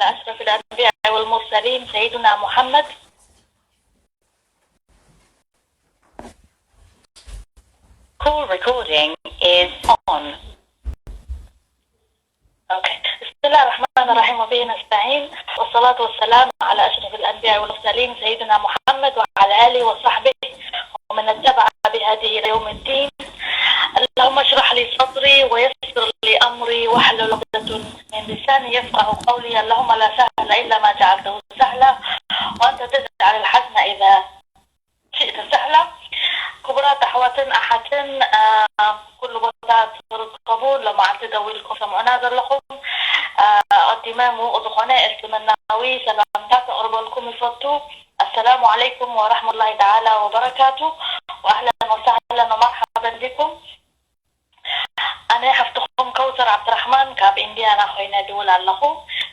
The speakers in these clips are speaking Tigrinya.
أشرف الأنبياء والمرسلين سيدنا محمد. Call recording is on. Okay. بسم الله الرحمن الرحيم، وبه نستعين، والصلاة والسلام على أشرف الأنبياء والمرسلين سيدنا محمد وعلى آله وصحبه ومن اتبع بهديه إلى يوم الدين. اللهم اشرح لي صدري ويسر لي أمري واحلل عقدة من لساني يفقه قولي. اللهم لا سهل إلا ما جعلته سهلا وأنت تجعل الحزن إذا شئت سهلا. ክቡራት ኣሕዋትን ኣሓትን፣ እ፣ ኩሉ ቦታ ትርከቡ፣ ሎማዓንቲ ደዊልኩም ሰምዑና ዘለኹም፣ እ፣ ኣቐዲመ ምዉቕ ዝኾነ እስልምናዊ ሰላምታ ከቕርበልኩም ይፈቱ። ኣሰላሙ ዓለይኩም ወራህመቱላሂ ተዓላ ወበረካቱ። ወኣህለን ወሳህለን ወመርሓበን ቢኩም። ኣነ ሓፍትኹም ከውሰር ዓብድራሕማን ካብ ኢንዲያና ኮይነ ድውል ኣለኹ።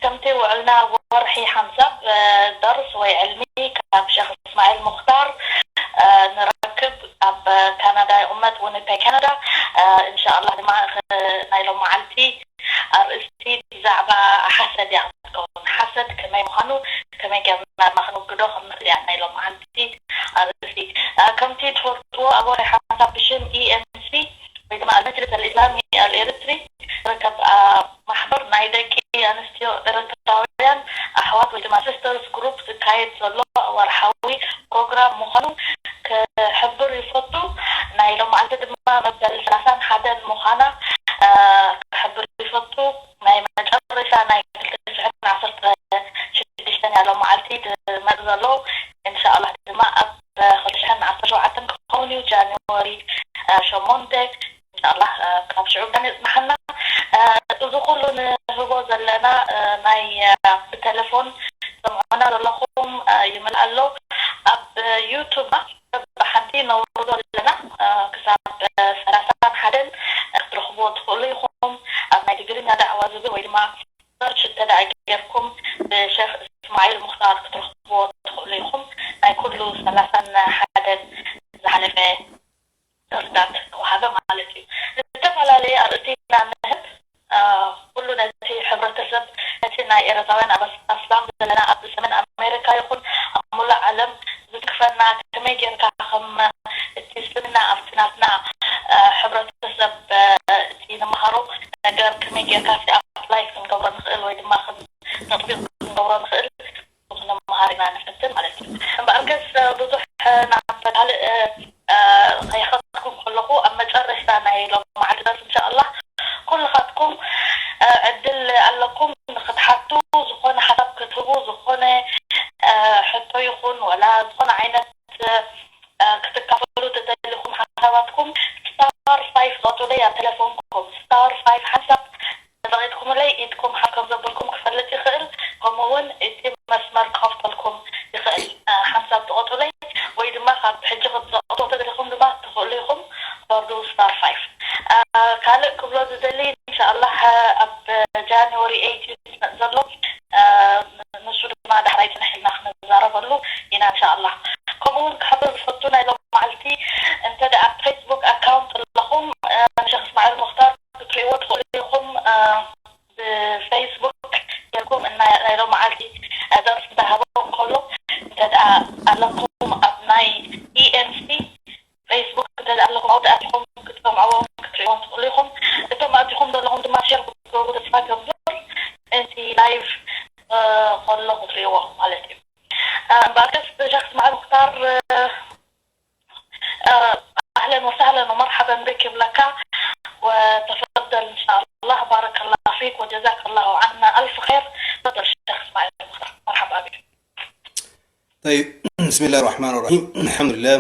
ከምቲ ውዕልና ወርሒ ሓንሳብ፣ እ፣ ደርስ ወይ ዕልሚ ካብ ሸኽ እስማዒል ሙኽታር፣ እ፣ ንረክብ ኣብ ካናዳ ይቕመጥ፣ ዊኒፔግ ካናዳ። እ፣ እንሻኣላህ ድማ ኽ-፣ ናይ ሎም መዓልቲ ኣርእስቲ ብዛዕባ ሓሰድ እያ ክትከውን። ሓሰድ ከመይ ምዃኑ፣ ከመይ ጌርና ድማ ክንውግዶ ከም ንኽእል እያ ናይ ሎም መዓልቲ ኣርእስቲ። እ፣ ከምቲ ትፈልጥዎ ኣብ ወርሒ ሓንሳብ ብሽም ኢ ኤም ሲ ወይ ድማ ኣልመጅልስ ኣልኢስላሚ ኣልኤርትሪ ዝርከብ፣ እ፣ ማሕበር ናይ ደቂ ኣንስትዮ ኤርትራውያን ኣሕዋት ወይ ድማ ሲስተርስ ግሩፕ ዝካየድ ዘሎ ወርሓዊ ፕሮግራም ምዃኑ ክሕብር ይፈቱ። ናይ ሎማዓንቲ ድማ መበል ሰላሳን ሓደን ምዃና፣ እ፣ ክሕብር ይፈቱ። ናይ መጨረሻ ናይ ክልተ ሽሕን ዓሰርተ ሽዱሽተን እያ ሎማዓልቲ ትመጽእ ዘሎ። እንሻኣላህ ድማ ኣብ ክልተ ሽሕን ዓሰርተ ሸውዓተን ክኸውን እዩ፣ ጃንዋሪ፣ እ፣ ሸሞንተ። እንሻኣላህ፣ እ፣ ካብ ሽዑ ጋር የጽንሓና። እ፣ እዚ ኩሉ ንህቦ ዘለና፣ እ፣ ናይ፣ እ፣ ብቴሌፎን ሰምዑና ዘለኹም፣ እ፣ ይምልእ ኣሎ። ኣብ ዩቱብ ብሓንቲ ነውርዶ ኣለና፣ እ፣ ክሳብ፣ እ፣ ሰላሳን ሓደን ክትረኽብዎ ትኽእሉ ኢኹም። ኣብ ናይ ትግርኛ ዳዕዋ ዝብል ወይ ድማ ሰርች እንተ ደኣ ጌርኩም ብሸኽ እስማዒል ሙኽታር ክትረኽብዎ ትኽእሉ ኢኹም። ናይ ኩሉ ሰላሳን ሓደን ዝሓለፈ ደርፍታት ተዋሃበ ማለት እዩ። ዝተፈላለየ ኣርእስቲ ኢና ንህብ። እ፣ ኩሉ ነቲ ሕብረተሰብ፣ ነቲ ናይ ኤርትራውያን ኣብ ኣስላም ዘለና ኣብ ሰሜን ኣሜሪካ ይኹን ኣብ ሙሉእ ዓለም ዝትክፈና ከመይ ጌርካ ከም እቲ እስልምና ኣብቲ ናትና፣ እ፣ ሕብረተሰብ፣ እ፣ እቲ ንመሃሮ ነገር ከመይ ጌርካ ኣብቲ ኣፕላይ ክንገብሮ ንኽእል ወይ ድማ ከም ተጥቢቕ ክንገብሮ ንኽእል ክንመሃር ኢና ንፈትን ማለት እዩ። እምበኣርከስ ብዙሕ ናብ ካልእ፣ እ፣ ከይኸድኩም ከለኹ ኣብ መጨረሽታ ናይ ሎም መዓልቲ ደርሲ እንሻኣላህ ኩልኻትኩም፣ እ፣ ዕድል ኣለኩም ንክትሓቱ፣ ዝኾነ ሓሳብ ክትህቡ፣ ዝኾነ፣ እ፣ ሕቶ ይኹን ወላ ዝኾነ ዓይነት፣ እ፣ ክትካፈሉ ተደሊኹም ሓሳባትኩም ስታር ፋይፍ ትቐጥሉ ኣብ ቴሌፎንኩም ስታር ፋይፍ ሓንሳብ ተዘቒጥኩምለይ ኢድኩም ሓፍ ከም ዘበልኩም ክፈልጥ ይኽእል። ከምኡ እውን እቲ መስመር ክኸፍተልኩም ይኽእል። እ፣ ሓንሳብ ትቐጥሉለይ ወይ ድማ ካብ ሕጂ ክትዘቕጥዎ ተደሊኹም ድማ ትኽእሉ ኢኹም። ወርዱ ስታር ፋይፍ። እ፣ ካልእ ክብሎ ዝደሊ፣ እንሻኣላህ፣ እ፣ ኣብ ጃንዋሪ ኤይት እዩ ዝመጽእ ዘሎ። እ፣ ንሱ ድማ ዳሕራይ ጽንሕ ኢልና ክንዛረበሉ ኢና፣ እንሻኣላህ። ከምኡ እውን ክሕብር ዝፈቱ፣ ናይ ሎም መዓልቲ እንተ ደኣ ኣብ ፌስቡክ ኣካውንት ኣለኹም፣ እ፣ ንሸኽ እስማዒል ሙኽታር ክትሪእዎ ትኽእሉ ኢኹም። እ፣ ብፌስቡክ ጌርኩም እና ናይ ሎም መዓልቲ፣ እ፣ ደርፊ እንዳሃቦ እንከሎ፣ እንተ ደኣ ኣለኩም ኣብ ናይ ኢ ኤም ሲ ፌስቡክ እንተ ደኣ ኣለኩም ኣብኡ ኣቲኹም ክትሰምዕዎም ክትሪእዎም ትኽእሉ ኢኹም። እቶም ኣቲኹም ዘለኹም ድማ ሼር ክትገብሩ ተስፋ ገብር። እቲ ላይቭ፣ እ፣ ከሎ ክትሪእዎ ማለት እዩ። እ፣ እምበኣርከስ ሸኽ እስማዒል ሙኽታር፣ እ፣ እ፣ ኣህለን ወሳህለን ወመርሓበን ብክ ይብለካ። وتفضل إن شاء الله، بارك الله فيك وجزاك الله عنا ألف خير. تفضل شيخ إسماعيل مختار، مرحبا بك. طيب، بسم الله الرحمن الرحيم. الحمد لله،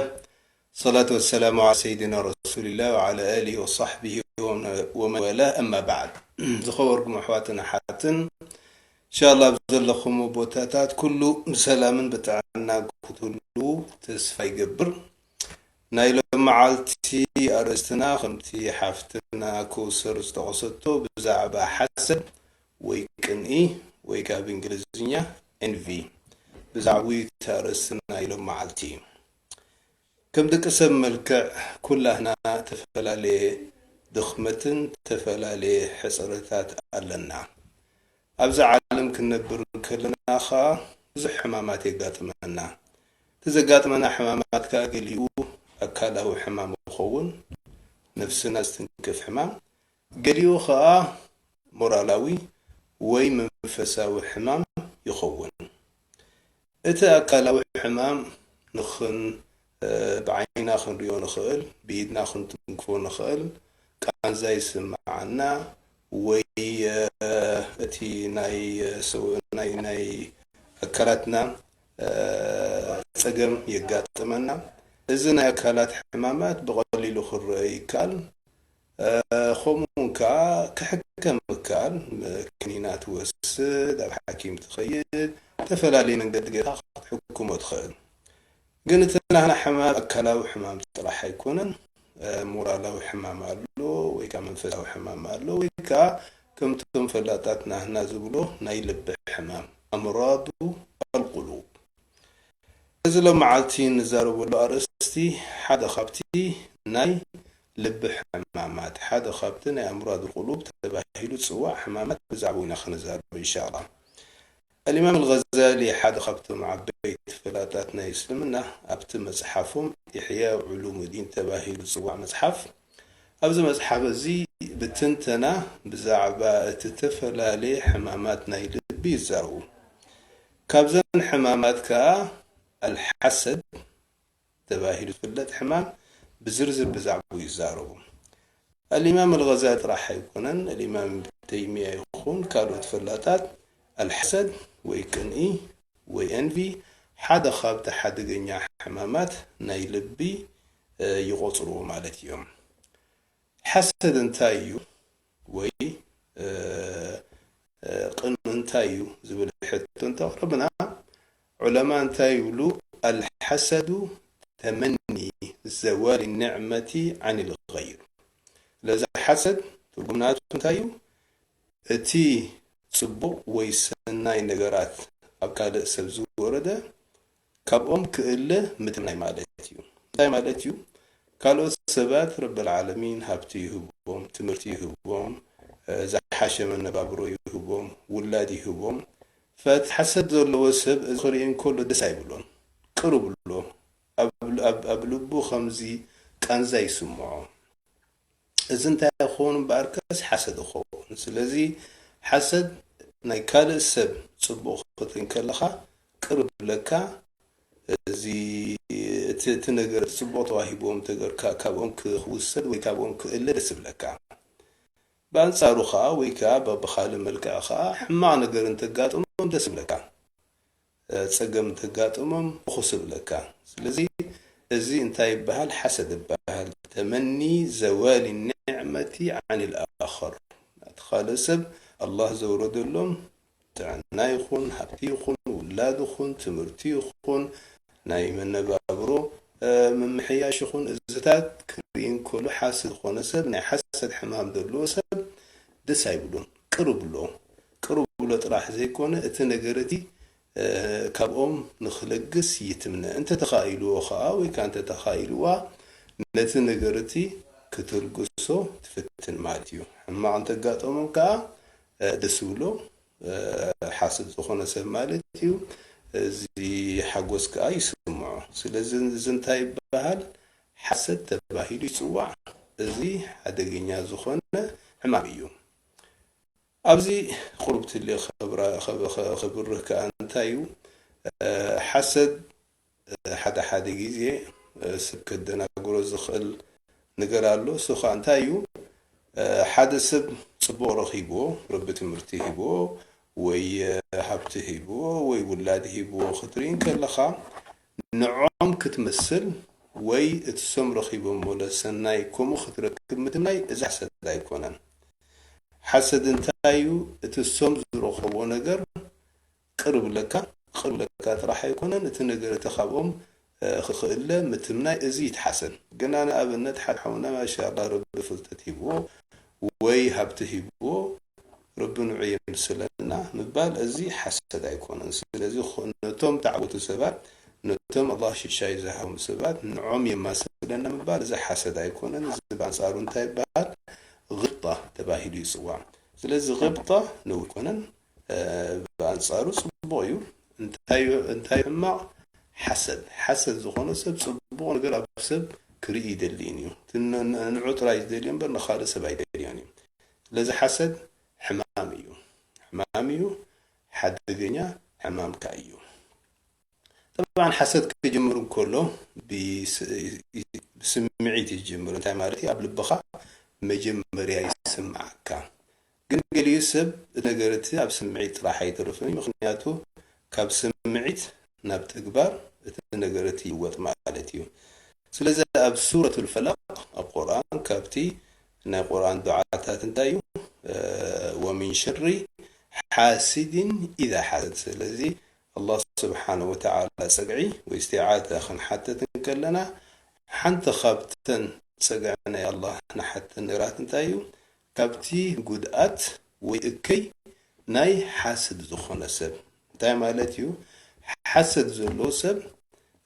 الصلاة والسلام على سيدنا رسول الله وعلى آله وصحبه ومن، ومن والاه، أما بعد. ዝኸበርኩም ኣሕዋትን ኣሓትን፣ እንሻላ ኣብ ዘለኹም ቦታታት ኩሉ ብሰላምን ብጥዕና ክትህልዉ ተስፋ ይገብር። ናይ ሎም መዓልቲ ኣርእስትና ከምቲ ሓፍትና ከውሰር ዝጠቐሰቶ ብዛዕባ ሓሰድ ወይ ቅንኢ ወይ ካብ እንግሊዝኛ ኤንቪ ብዛዕባ እቲ ኣርእስቲ ናይ ሎም መዓልቲ እዩ። ከም ደቂ ሰብ መልክዕ ኩላህና ተፈላለየ ድኽመትን ተፈላለየ ሕጽረታት ኣለና። ኣብዚ ዓለም ክንነብር ከለና ኸኣ ብዙሕ ሕማማት የጋጥመና። እቲ ዘጋጥመና ሕማማት ከኣ ገሊኡ ኣካላዊ ሕማም ይኸውን፣ ነፍስና ዝትንክፍ ሕማም፣ ገሊኡ ኸኣ ሞራላዊ ወይ መንፈሳዊ ሕማም ይኸውን። እቲ ኣካላዊ ሕማም ንኽን-፣ እ፣ ብዓይና ክንሪኦ ንኽእል፣ ብኢድና ክንትንክፎ ንኽእል፣ ቃንዛ ይስምዓና ወይ፣ እ፣ እቲ ናይ፣ እ፣ ሰው-፣ ናይ፣ ናይ ኣካላትና፣ እ፣ ጸገም የጋጥመና። እዚ ናይ ኣካላት ሕማማት ብቐሊሉ ክረአ ይከኣል። እ፣ ከምኡ እውን ከኣ ክሕከም ይከኣል። ክኒና ትወስድ፣ ኣብ ሓኪም ትኸይድ፣ ዝተፈላለየ መንገዲ ጌርካ ክትሕክሞ ትኽእል። ግን እቲ ናህና ሕማም ኣካላዊ ሕማም ጥራሕ ኣይኮነን። እ፣ ሞራላዊ ሕማም ኣሎ፣ ወይ ከኣ መንፈሳዊ ሕማም ኣሎ፣ ወይ ከኣ ከምቶም ፈላጣት ናህና ዝብሎ ናይ ልቢ ሕማም፣ ኣምራዱ ኣልቁሉብ። እዚ ሎመዓልቲ ንዛረበሉ ኣርእስቲ ሓደ ካብቲ ናይ ልቢ ሕማማት፣ ሓደ ካብቲ ናይ ኣምራድ ቁሉብ ተባሂሉ ዝጽዋዕ ሕማማት ብዛዕባኡ ኢና ክንዛረብ ኢንሻኣላህ። ኣልኢማም ኣልገዛሊ ሓደ ካብቶም ዓበይቲ ፈላጣት ናይ እስልምና ኣብቲ መጽሓፎም ኢሕያ ዑሉሙዲን ተባሂሉ ዝጽዋዕ መጽሓፍ፣ ኣብዚ መጽሓፍ እዚ ብትንተና ብዛዕባ እቲ ዝተፈላለየ ሕማማት ናይ ልቢ ይዛረቡ። ካብዘን ሕማማት ከኣ ኣልሓሰድ ተባሂሉ ዝፍለጥ ሕማም ብዝርዝር ብዛዕባኡ ይዛረቡ። ኣልኢማም ኣልገዛሊ ጥራሕ ኣይኮነን፣ ኣልኢማም ኢብን ተይሚያ ይኹን ካልኦት ፈላጣት ኣልሓሰድ ወይ ቅንኢ ወይ ኤንቪ ሓደ ካብቲ ሓደገኛ ሕማማት ናይ ልቢ፣ እ፣ ይቖጽርዎ ማለት እዮም። ሓሰድ እንታይ እዩ? ወይ፣ እ፣ እ፣ ቅንኢ እንታይ እዩ? ዝብል ሕቶ እንተቕረብና፣ ዑለማ እንታይ ይብሉ? ኣልሓሰዱ ተመኒ ዘዋሊ ኒዕመቲ ዓኒል ገይር። ስለዚ ሓሰድ ትርጉም ናቱ እንታይ እዩ? እቲ ጽቡቕ ወይ ሰናይ ነገራት ኣብ ካልእ ሰብ ዝወረደ ካብኦም ክእለ ምትምናይ ማለት እዩ። እንታይ ማለት እዩ? ካልኦት ሰባት ረብል ዓለሚን ሃብቲ ይህቦም፣ ትምህርቲ ይህቦም፣ እ፣ ዝሓሸ መነባብሮ ይህቦም፣ ውላድ ይህቦም። ፈቲ ሓሰድ ዘለዎ ሰብ እዚ ክርኢ እንከሎ ደስ ኣይብሎን። ቅር ብሎ። ኣብ፣ ኣብ፣ ኣብ ልቡ ከምዚ ቃንዛ ይስምዖ። እዚ እንታይ ይኸውን እምበኣርከስ ሓሰድ ይኸውን። ስለዚ ሓሰድ ናይ ካልእ ሰብ ጽቡቕ ክትርኢ እንከለኻ ቅር ይብለካ። እዚ እቲ፣ እቲ ነገር ጽቡቕ ተዋሂቦም ተገርካ ካብኦም ክውሰድ ወይ ካብኦም ክእለ ደስ ይብለካ። ብኣንጻሩ ኸኣ ወይ ከኣ ብ-፣ ብኻልእ መልክዕ ኸኣ ሕማቕ ነገር እንተጋጥሞም ደስ ይብለካ። እ፣ ጸገም እንተጋጥሞም ፍኹስ ይብለካ። ስለዚ እዚ እንታይ ይበሃል? ሓሰድ ይበሃል። ተመኒ ዘዋሊ ኒዕመቲ ዓኒል ኣኸር። ናቲ ካልእ ሰብ ኣላህ ዘውረደሎም ጥዕና ይኹን፣ ሃብቲ ይኹን፣ ውላድ ይኹን፣ ትምህርቲ ይኹን፣ ናይ መነባብሮ፣ እ፣ ምምሕያሽ ይኹን፣ እዚታት ክርኢ እንከሎ ሓሰድ ዝኾነ ሰብ፣ ናይ ሓሰድ ሕማም ዘለዎ ሰብ ደስ ኣይብሉን። ቅር ብሎ። ቅር ብሎ ጥራሕ ዘይኮነ፣ እቲ ነገር እቲ፣ እ፣ ካብኦም ንኽለግስ ይትምነ። እንተ ተኻኢልዎ ኸኣ፣ ወይ ከኣ እንተ ተኻኢልዋ፣ ነቲ ነገር እቲ ክትልግሶ ትፍትን ማለት እዩ። ሕማቕ እንተጋጠሞም ከኣ፣ እ፣ ደስ ይብሎ። እ፣ ሓሰድ ዝኾነ ሰብ ማለት እዩ። እዚ ሓጎስ ከኣ ይስምዖ። ስለዚ እዚ እንታይ ይበሃል? ሓሰድ ተባሂሉ ይጽዋዕ። እዚ ሓደገኛ ዝኾነ ሕማም እዩ። ኣብዚ ቁሩብ ትልየ ከብራ-፣ ከብ-፣ ከ-፣ ከብርህ ከኣ እንታይ እዩ? እ፣ ሓሰድ፣ እ፣ ሓደ ሓደ ግዜ፣ እ፣ ሰብ ከደናግሮ ዝኽእል ነገር ኣሎ። እሱ ኸኣ እንታይ እዩ? እ፣ ሓደ ሰብ ጽቡቕ ረኺብዎ፣ ረቢ ትምህርቲ ሂብዎ፣ ወይ፣ እ፣ ሃብቲ ሂብዎ፣ ወይ ውላድ ሂብዎ ክትርኢ እንከለኻ፣ ንዖም ክትመስል ወይ እቲ እሶም ረኺቦሞ ለሰናይ ከምኡ ክትረክብ ምትምናይ፣ እዚ ሓሰድ ኣይኮነን። ሓሰድ እንታይ እዩ? እቲ እሶም ዝረኸብዎ ነገር ቅር ብለካ፣ ቅር ብለካ ጥራሕ ኣይኮነን፣ እቲ ነገር እቲ ካብኦም፣ እ፣ ክኽእለ ምትምናይ፣ እዚ ይትሓሰን። ግና ንኣብነት ሓደ ሓውና ማሻኣላህ ረቢ ፍልጠት ሂብዎ ወይ ሃብቲ ሂብዎ፣ ረቢ ንዑ የምስለና ምባል፣ እዚ ሓሰድ ኣይኮነን። ስለዚ ኾ-፣ ነቶም ተዓወቱ ሰባት፣ ነቶም ኣላህ ሽሻይ ዝሃቦም ሰባት ንዖም የማስለና ምባል፣ እዚ ሓሰድ ኣይኮነን። እዚ ብኣንጻሩ እንታይ ይበሃል? ግብጣ ተባሂሉ ይጽዋዕ። ስለዚ ግብጣ ነውር ኣይኮነን። ብኣንጻሩ ጽቡቕ እዩ። እንታይ እንታይ ሕማቕ? ሓሰድ። ሓሰድ ዝኾነ ሰብ ጽቡቕ ነገር ኣብ ሰብ ክርኢ ይደልይን እዩ። እቲ ን- ን- ንዑ ጥራይ ዝደልዮ እምበር ንኻልእ ሰብ ኣይደልዮን እዩ። ስለዚ ሓሰድ ሕማም እዩ። ሕማም እዩ። ሓደገኛ ሕማም ከኣ እዩ። ጠብዓን ሓሰድ ክጅምር እንከሎ ብስ- ብስምዒት እዩ ዝጅምር። እንታይ ማለት እዩ? ኣብ ልብኻ መጀመርያ ይስምዓካ። ግን ገሊኡ ሰብ እቲ ነገር እቲ ኣብ ስምዒት ጥራሕ ኣይተርፍን እዩ። ምኽንያቱ ካብ ስምዒት ናብ ተግባር እቲ ነገር እቲ ይልወጥ ማለት እዩ። ስለዚ ኣብ ሱረቱል ፈለቕ ኣብ ቁርኣን ካብቲ ናይ ቁርኣን ዱዓታት እንታይ እዩ? ወሚን ሸሪ ሓሲድን ኢዛ ሓሰድ። ስለዚ ኣላህ ስብሓነ ወተዓላ ጸግዒ ወይ እስቲዓዛ ክንሓተት እንከለና ሓንቲ ካብተን ጸግዒ ናይ ኣላህ ንሓተን ነገራት እንታይ እዩ? ካብቲ ጉድኣት ወይ እከይ ናይ ሓስድ ዝኾነ ሰብ። እንታይ ማለት እዩ? ሓሰድ ዘለዎ ሰብ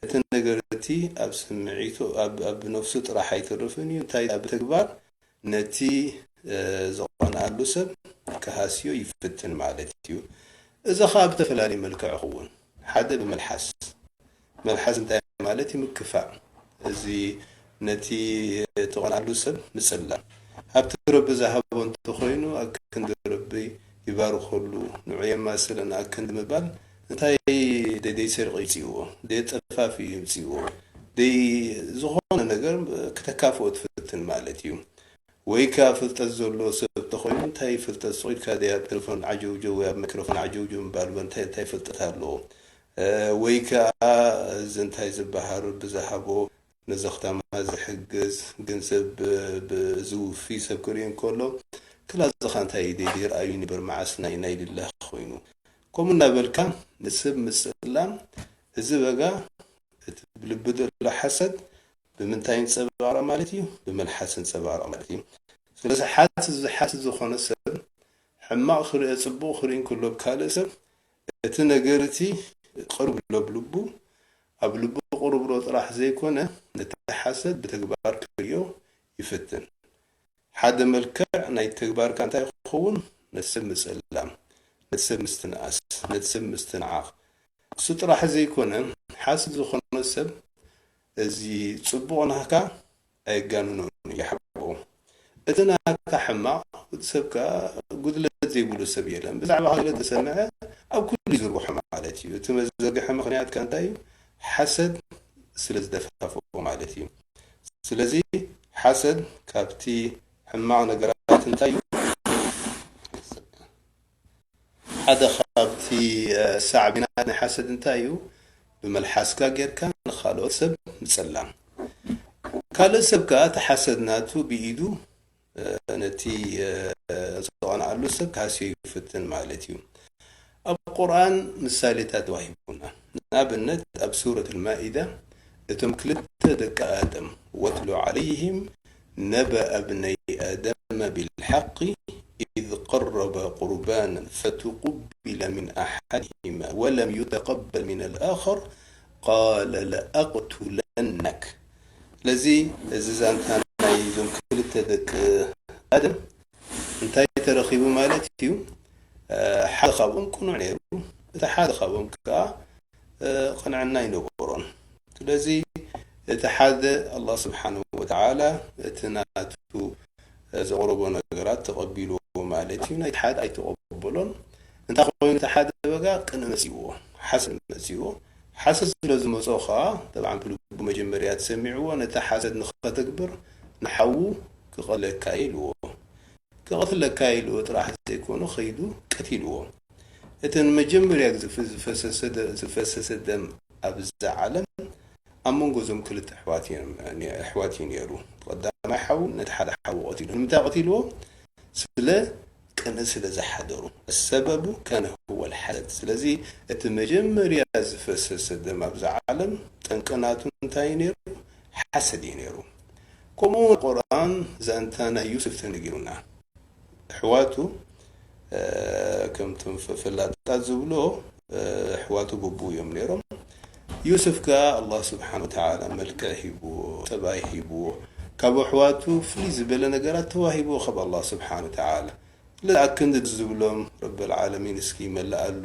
እቲ ነገር እቲ ኣብ ስምዒቱ ኣብ ኣብ ነፍሱ ጥራሕ ኣይተርፍን እዩ። እንታይ ኣብ ተግባር ነቲ እ፣ ዝቐንኣሉ ሰብ ክሃስዮ ይፍትን ማለት እዩ። እዚ ኸኣ ብተፈላለየ መልክዕ ይኸውን። ሓደ ብመልሓስ። መልሓስ እንታይ ማለት እዩ? ምክፋእ። እዚ ነቲ ትቐንኣሉ ሰብ ምጽላም። ሃብቲ ረቢ ዝሃቦ እንተኾይኑ ኣብ ክንዲ ረቢ ይባርኸሉ፣ ንዑ የማስለን ኣብ ክንዲ ምባል እንታይ ደይ ደይ ሰርቕ ይምጽእዎ፣ ደይ ጠፋፊ ይምጽእዎ፣ ደይ ዝኾነ ነገር ክተካፍኦ ትፍትን ማለት እዩ። ወይ ከኣ ፍልጠት ዘሎ ሰብ ተኾይኑ እንታይ ፍልጠት ስቕ ኢልካ ደይ ኣብ ቴሌፎን ዓጀውጀው ወይ ኣብ ማይክሮፎን ዓጀውጀው ምባል እንታይ እንታይ ፍልጠት ኣለዎ? እ፣ ወይ ከኣ እዚ እንታይ ዝበሃል ብዝሃቦ ነዚ ከተማ ዝሕግዝ ገንዘብ ብ- ብ- ዝውፊ ሰብ ክርኢ እንከሎ ክላዝኻ እንታይ ደይ ደይ ርኣዩ ንበር መዓስ ናይ ናይ ልላኽ ኮይኑ ከምኡ እናበልካ ንስብ ምጽላም እዚ በጋ እቲ ብልቢ ዘሎ ሓሰድ ብምንታይ ንጸባረቕ ማለት እዩ? ብመልሓስ ንጸባረቕ ማለት እዩ። ስለዚ ሓስ ዝሓስ ዝኾነ ሰብ ሕማቕ ክርኢ ጽቡቕ ክርኢ እንከሎ ኣብ ካልእ ሰብ እቲ ነገር እቲ ቅርብ ሎ ብልቡ ኣብ ልቡ ቅርብ ሎ ጥራሕ ዘይኮነ ነቲ ሓሰድ ብተግባር ክርእዮ ይፍትን። ሓደ መልክዕ ናይ ተግባርካ እንታይ ክኸውን? ነቲ ሰብ ምጽላም፣ ነቲ ሰብ ምስትንኣስ፣ ነቲ ሰብ ምስትንዓቕ። እሱ ጥራሕ ዘይኮነ ሓስድ ዝኾነ ሰብ እዚ ጽቡቕ ናህካ ኣየጋንኖን እዩ ይሓብኦ። እቲ ናህካ ሕማቕ ወዲ ሰብ ከኣ ጉድለት ዘይብሉ ሰብ የለን። ብዛዕባኻ ገለ ተሰምዐ ኣብ ኩሉ ይዝርግሖ ማለት እዩ። እቲ መዘርግሒ ምኽንያትካ እንታይ እዩ? ሓሰድ ስለ ዝደፋፍኦ ማለት እዩ። ስለዚ ሓሰድ ካብቲ ሕማቕ ነገራት እንታይ እዩ? ሓደ ካብቲ ሳዕቤናት ናይ ሓሰድ እንታይ እዩ? ብመልሓስካ ጌርካ ንኻልኦት ሰብ ምጽላም። ካልእ ሰብ ከኣ እቲ ሓሰድ ናቱ ብኢዱ ነቲ ዝቐንኣሉ ሰብ ክሃስዮ ይፍትን ማለት እዩ። ኣብ ቁርኣን ምሳሌታት ተዋሂቡና። ንኣብነት ኣብ ሱረት ልማኢዳ እቶም ክልተ ደቂ ኣደም ወትሉ ዓለይህም ነበአ ብነይ ኣደመ ቢልሓቂ ኢዝ ቀረባ ቁርባናን ፈቱቁቢለ ሚን ኣሓድሂማ ወለም ዩተቀበል ሚን ኣልኣኸር ቃለ ለኣቅቱለነክ። ስለዚ እዚ ዛንታ ናይ እዞም ክልተ ደቂ ኣደም እንታይ ተረኺቡ ማለት እዩ? ሓደ ካብኦም ቅኑዕ ነይሩ፣ እቲ ሓደ ካብኦም ከዓ ቅንዕና ኣይነበሮን። ስለዚ እቲ ሓደ ኣላህ ስብሓንሁ ወተዓላ እቲ ናቱ ዘቕረቦ ነገራት ተቐቢልዎ ማለት እዩ። ናይቲ ሓደ ኣይተቐበሎን። እንታይ ኮይኑ እቲ ሓደ በጋ ቅንእ መፅዎ፣ ሓሰድ መፅዎ። ሓሰድ ስለ ዝመፆ ከዓ ጠብዓን ብልቡ መጀመርያ ተሰሚዕዎ ነቲ ሓሰድ ንኸተግብር ንሓዉ ክቐትለካ ኢልዎ። ክቐትለካ ኢልዎ ጥራሕ ዘይኮነ ኸይዱ ቀቲልዎ። እቲ ንመጀመርያ ግዜ ዝፈሰሰ ደ- ዝፈሰሰ ደም ኣብዚ ዓለም ኣብ መንጎ እዞም ክልተ ኣሕዋት እዮም- ኣሕዋት እዩ ነይሩ። ቀዳማይ ሓዉ ነቲ ሓደ ሓዉ ቀቲሉ። ንምንታይ ቀቲልዎ? ስለ ቅንእ ስለ ዝሓደሩ። ሰበቡ ከነ ሁወ ልሓሰድ። ስለዚ እቲ መጀመርያ ዝፈሰሰ ደም ኣብዚ ዓለም ጠንቂ ናቱ እንታይ እዩ ነይሩ? ሓሰድ እዩ ነይሩ። ከምኡ እውን ቁርኣን ዛንታ ናይ ዩስፍ ተነጊሩና። ኣሕዋቱ ከምቶም ፈላጣት ዝብሎ ኣሕዋቱ ብኡ እዮም ነይሮም። ዩስፍ ከኣ ኣላህ ስብሓን ወተዓላ መልክዕ ሂብዎ፣ ጠባይ ሂብዎ፣ ካብ ኣሕዋቱ ፍልይ ዝበለ ነገራት ተዋሂብዎ ካብ ኣላህ ስብሓን ወተዓላ። ስለዚ ኣክንዲ ዝብሎም ረበል ዓለሚን እስኪ ይመልኣሉ፣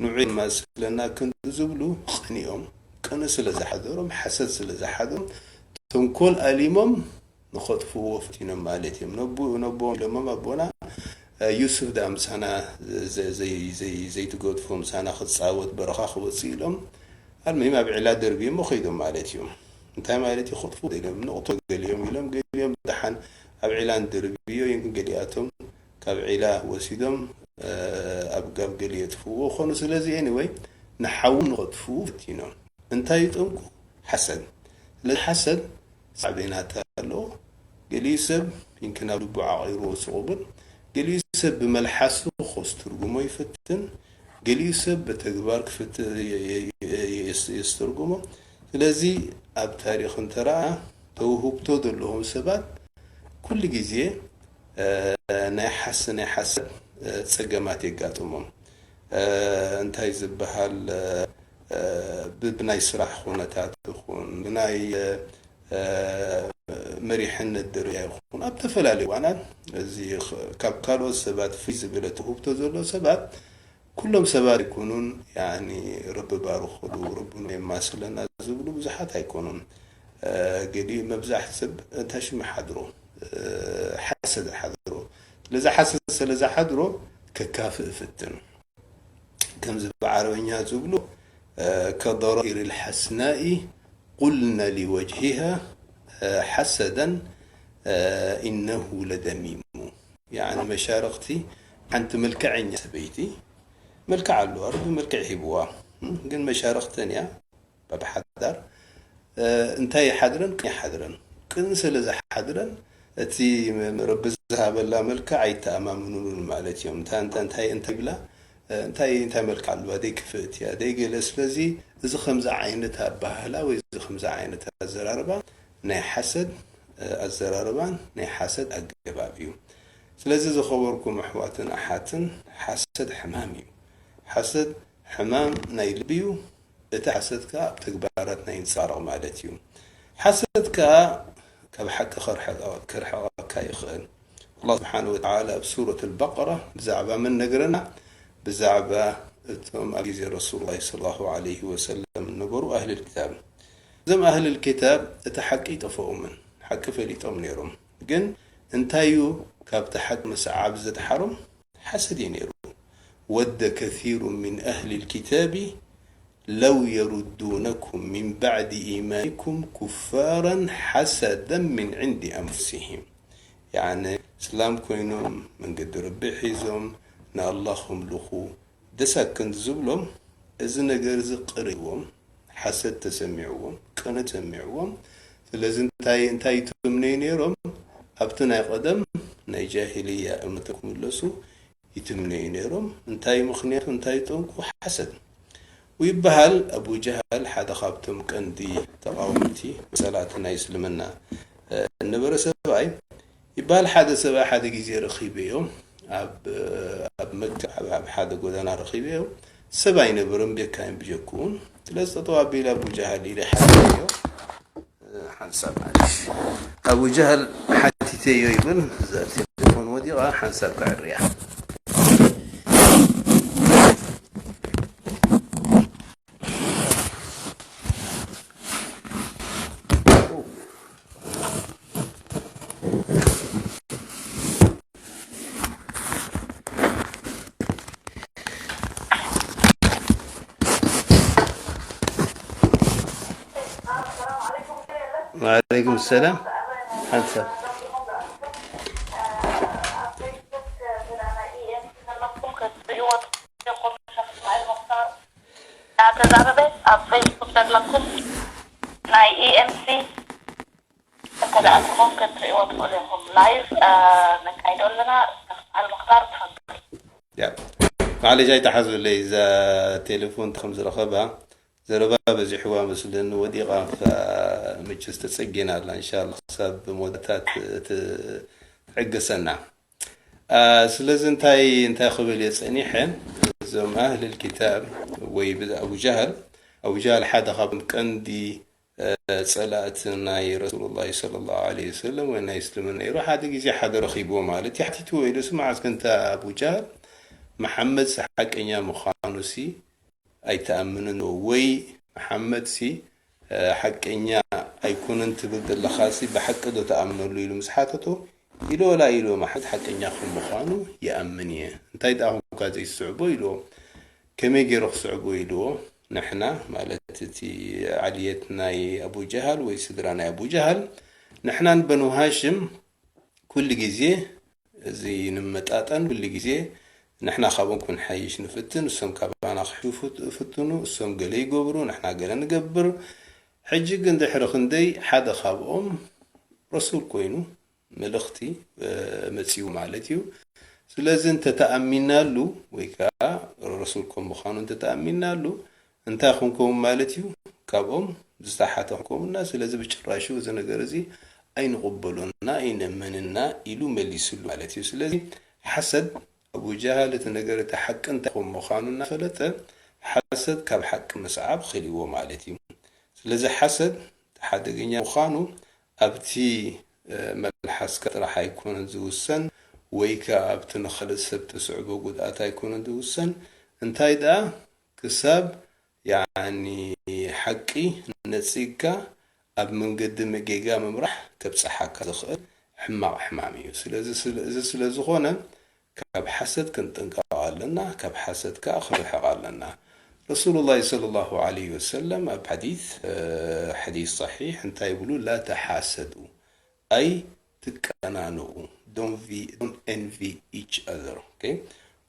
ንዑ ድማ ስለና ክንዲ ዝብሉ ቀኒኦም፣ ቅንኢ ስለ ዝሓደሮም፣ ሓሰድ ስለ ዝሓደሮም፣ ተንኮል ኣሊሞም ንኸጥፍዎ ፈቲኖም ማለት እዮም። ነቡ-፣ ነቦም ኢሎሞም፣ ኣቦና፣ እ፣ ዩሱፍ ደኣ ምሳና ዘ-፣ ዘይ-፣ ዘይ-፣ ዘይትገድፎ፣ ምሳና ክጻወት በረኻ ክወጽእ ኢሎም፣ ኣልሙሂም ኣብ ዒላ ደርብዮሞ ከይዶም ማለት እዮም። እንታይ ማለት እዩ? ክጥፍኡ ኢሎም፣ ንቕቶ ገሊኦም ኢሎም፣ ገሊኦም ደሓን ኣብ ዒላ ንደርብዮ፣ ገሊኣቶም ካብ ዒላ ወሲዶም፣ እ፣ ኣብ ጋብ ገሊ የጥፍእዎ ኾኑ። ስለዚ ኤኒወይ ንሓዎም ንኸጥፍኡ ፈቲኖም። እንታይ እዩ ጠንቁ? ሓሰድ። ስለዚ ሓሰድ ሳዕቤናት ኣለዎ። ገሊኡ ሰብ ይንክን ኣብ ልቡ ዓቒርዎ ስቕ ብል፣ ገሊኡ ሰብ ብመልሓሱ ክስትርጉሞ ይፍትን፣ ገሊኡ ሰብ ብተግባር ክፍት-፣ የ-፣ የ-፣ የ-፣ የስ-፣ የስተርጉሞ። ስለዚ ኣብ ታሪኽ እንተረኣ ተውህብቶ ዘለዎም ሰባት ኩሉ ግዜ፣ እ፣ ናይ ሓስ-፣ ናይ ሓሰድ፣ እ፣ ጸገማት የጋጥሞም። እ፣ እንታይ ዝበሃል፣ እ፣ እ፣ ብ-፣ ብናይ ስራሕ ኩነታት ይኹን፣ ብናይ፣ እ፣ እ፣ መሪሕነት ደረጃ ይኹን፣ ኣብ ዝተፈላለዩ እዋናት እዚ ኽ-፣ ካብ ካልኦት ሰባት ፍይ ዝበለ ትውህብቶ ዘሎ ሰባት፣ ኩሎም ሰባት ኣይኮኑን፣ ያኒ፣ ረቢ ባርኹሉ፣ ረቢ የማስለና ዝብሉ ብዙሓት ኣይኮኑን። እ፣ ገሊኡ መብዛሕቲ ሰብ እንታይ ሽም ሓድሮ፣ እ፣ ሓሰድ ሓድሮ። ስለዚ ሓሰድ ስለ ዝሓድሮ ከካፍእ ፍትን። ከምዚ ብዓረብኛ ዝብሉ፣ እ፣ ከضرائر الحسناء قلن لوجهها، እ፣ حسدا، እ፣ إنه لذميم። ያኒ መሻርኽቲ ሓንቲ መልክዐኛ ሰበይቲ መልክዕ ኣለዋ፣ ረቢ መልክዕ ሂብዋ። እም፣ ግን መሻርኽተን እያ፣ ኣብ ሓዳር፣ እ፣ እንታይ ይሓድረን? ቅን ይሓድረን። ቅን ስለ ዝሓድረን፣ እቲ ም-፣ ረቢ ዝሃበላ መልክዕ ኣይተኣማምኑሉን ማለት እዮም። እንታ-፣ እንታ-፣ እንታይ፣ እንታይ ይብላ? እ፣ እንታይ፣ እንታይ መልክዕ ኣለዋ? ደይ ክፍእት እያ፣ ደይ ገለ። ስለዚ እዚ ከምዚ ዓይነት ኣበሃህላ ወይ እዚ ከምዚ ዓይነት ኣዘራርባ ናይ ሓሰድ፣ እ፣ ኣዘራርባን ናይ ሓሰድ ኣገባብ እዩ። ስለዚ ዝኸበርኩም ኣሕዋትን ኣሓትን፣ ሓሰድ ሕማም እዩ። ሓሰድ ሕማም ናይ ልቢ እዩ። እቲ ሓሰድ ከኣ ኣብ ተግባራትና ይንጸባረቕ ማለት እዩ። ሓሰድ ከኣ ካብ ሓቂ ከርሕቐ-፣ ከርሕቐካ ይኽእል። ኣላህ ስብሓነሁ ወተዓላ ኣብ ሱረት ኣልበቀራ ብዛዕባ መን ነግረና? ብዛዕባ እቶም ኣብ ግዜ ረሱሉላህ ሰለላሁ ዐለይሂ ወሰለም ዝነበሩ ኣህልል ኪታብ። እዞም ኣህልል ኪታብ እቲ ሓቂ ኣይጠፍኦምን፣ ሓቂ ፈሊጦም ነይሮም። ግን እንታይ እዩ ካብቲ ሓቂ ምስዓብ ዘድሓሮም? ሓሰድ እዩ ነይሩ። ወደ ከሲሩ ምን ኣህሊል ኪታቢ ለው የሩዱነኩም ሚን ባዕዲ ኢማኒኩም ኩፋራን ሓሰደን ሚን ዕንዲ ኣንፉሲሂም። ያዕኒ፣ እስላም ኮይኖም፣ መንገዲ ረቢ ሒዞም፣ ንኣላህ ከምልኹ ደስ ኣክንዲ ዝብሎም፣ እዚ ነገር እዚ ቅር ኢልዎም፣ ሓሰድ ተሰሚዕዎም፣ ቅንኢ ተሰሚዕዎም። ስለዚ እንታይ፣ እንታይ ይትምነዩ ነይሮም? ኣብቲ ናይ ቀደም ናይ ጃሂልያ እምነቶም ክምለሱ ይትምነዩ ነይሮም። እንታይ ምኽንያቱ፣ እንታይ ጠንቁ? ሓሰድ። ወይበሃል፣ ኣቡ ጀሃል ሓደ ካብቶም ቀንዲ ተቓወምቲ መሰላት ናይ እስልምና፣ እ፣ እነበረ ሰብኣይ ይበሃል። ሓደ ሰብኣይ ሓደ ግዜ ረኺበዮ፣ ኣብ፣ ኣብ መካ፣ ኣብ፣ ኣብ ሓደ ጎደና ረኺበዮ። ሰብ ኣይነበረን፣ ቤካይን ብጀክኡን። ስለዚ ጠጠው ኣቢለ ኣቡ ጀሃል ኢለ ሓተዮ። ሓንሳብ ማለሽ። ኣቡ ጀሃል ሓቲተዮ ይብል፣ እዛ ቴሌፎን ወዲቓ ሓንሳብ ከዕርያ። ወዓለይኩም ሰላም። ሓንሳብ። እናተዛረበ ኣብ ፌስቡክ ዘለኩም ናይ ኢኤምሲ እንተ ደኣ ትኹም ክትርእይዎ ትኽእሉ ኢኹም። ላይቭ፣ እ፣ ነካይዶ ኣለና። በዓል ምኽታር ትኸክል። ያ፣ ማዕለሽ ኣይተሓዙለይ፣ እዛ ቴሌፎን ከም ዝረኸባ ዘረባ በዚሕዋ መስለኒ ወዲቓ፣ መቸስ ተጸጊና ኣላ። እንሻላ ክሳብ መወዳእታ ት-፣ ት-፣ ትዕገሰና። አ፣ ስለዚ እንታይ፣ እንታይ ክብል እየ ጸኒሐ፣ እዞም ኣህልል ኪታብ ወይ ብዛ-፣ ኣቡ ጀሃል፣ ኣቡ ጀሃል ሓደ ካብቶም ቀንዲ ጸላእቲ ናይ ረሱሉላሂ ሰለላሁ ዐለይሂ ወሰለም ወይ ናይ እስልምና ነይሩ። ሓደ ግዜ ሓደ ረኺብዎ ማለት እዩ። ሓቲትዎ ኢሉ፣ "ስማዕ እስከ፣ እንተ ኣቡ ጃህል፣ መሓመድ ሓቀኛ ምዃኑሲ ኣይትኣምንን ዶ? ወይ መሓመድሲ፣ እ፣ ሓቀኛ ኣይኮነን ትብል ዘለኻሲ ብሓቂ ዶ ትኣምነሉ?" ኢሉ ምስ ሓተቶ፣ ኢልዎ፣ "ላ" ኢልዎ፣ "መሓመድ ሓቀኛ ከም ምዃኑ ይኣምን እየ። እንታይ ደኣ ኮንካ ዘይትስዕቦ?" ኢልዎ። "ከመይ ገይሩ ክስዕቦ?" ኢልዎ። "ንሕና፣ ማለት እቲ ዓልየት ናይ ኣቡ ጀሃል ወይ ስድራ ናይ ኣቡ ጀሃል፣ ንሕናን በኑ ሃሽም ኩሉ ግዜ እዚ ንምመጣጠን፣ ኩሉ ግዜ ንሕና ካብኦም ክንሓይሽ ንፍትን፣ እሶም ካባና ክሕሹ ፍት-፣ ፍትኑ፣ እሶም ገለ ይገብሩ፣ ንሕና ገለ ንገብር። ሕጂ ግን ድሕሪ ክንደይ ሓደ ካብኦም ረሱል ኮይኑ፣ መልእኽቲ፣ እ፣ መጺኡ ማለት እዩ። ስለዚ እንተተኣሚናሉ፣ ወይ ከኣ ረሱል ከም ምዃኑ እንተተኣሚናሉ፣ እንታይ ክንከውን ማለት እዩ? ካብኦም ዝተሓተ ክንከውንና። ስለዚ ብጭራሹ እዚ ነገር እዚ ኣይንቕበሎና፣ ኣይነምንና ኢሉ መሊስሉ ማለት እዩ። ስለዚ ሓሰድ፣ ኣቡ ጀሃል እቲ ነገር እቲ ሓቂ እንታይ ከም ምዃኑ እናፈለጠ፣ ሓሰድ ካብ ሓቂ ምስዓብ ኸሊዎ ማለት እዩ። ስለዚ ሓሰድ ሓደገኛ ምዃኑ ኣብቲ፣ እ፣ መልሓስካ ጥራሕ ኣይኮነን ዝውሰን፣ ወይ ከኣ ኣብቲ ንኻልእ ሰብ ተስዕቦ ጉድኣት ኣይኮነን ዝውሰን። እንታይ ደኣ፣ ክሳብ፣ ያኒ፣ ሓቂ ነጺግካ ኣብ መንገዲ ጌጋ ምምራሕ ከብጽሓካ ዝኽእል ሕማቕ ሕማም እዩ። ስለዚ፣ ስለ-፣ እዚ ስለ ዝኾነ፣ ካብ ሓሰድ ክንጥንቀቕ ኣለና፣ ካብ ሓሰድ ከኣ ክንርሕቕ ኣለና። ረሱሉላሂ ሰለላሁ ዐለይሂ ወሰለም ኣብ ሓዲስ፣ እ፣ ሓዲስ ሰሒሕ እንታይ ይብሉ? "ላ ተሓሰዱ፣ ኣይትቀናነኡ፣ don't vi-, don't envy each other." ኦኬ?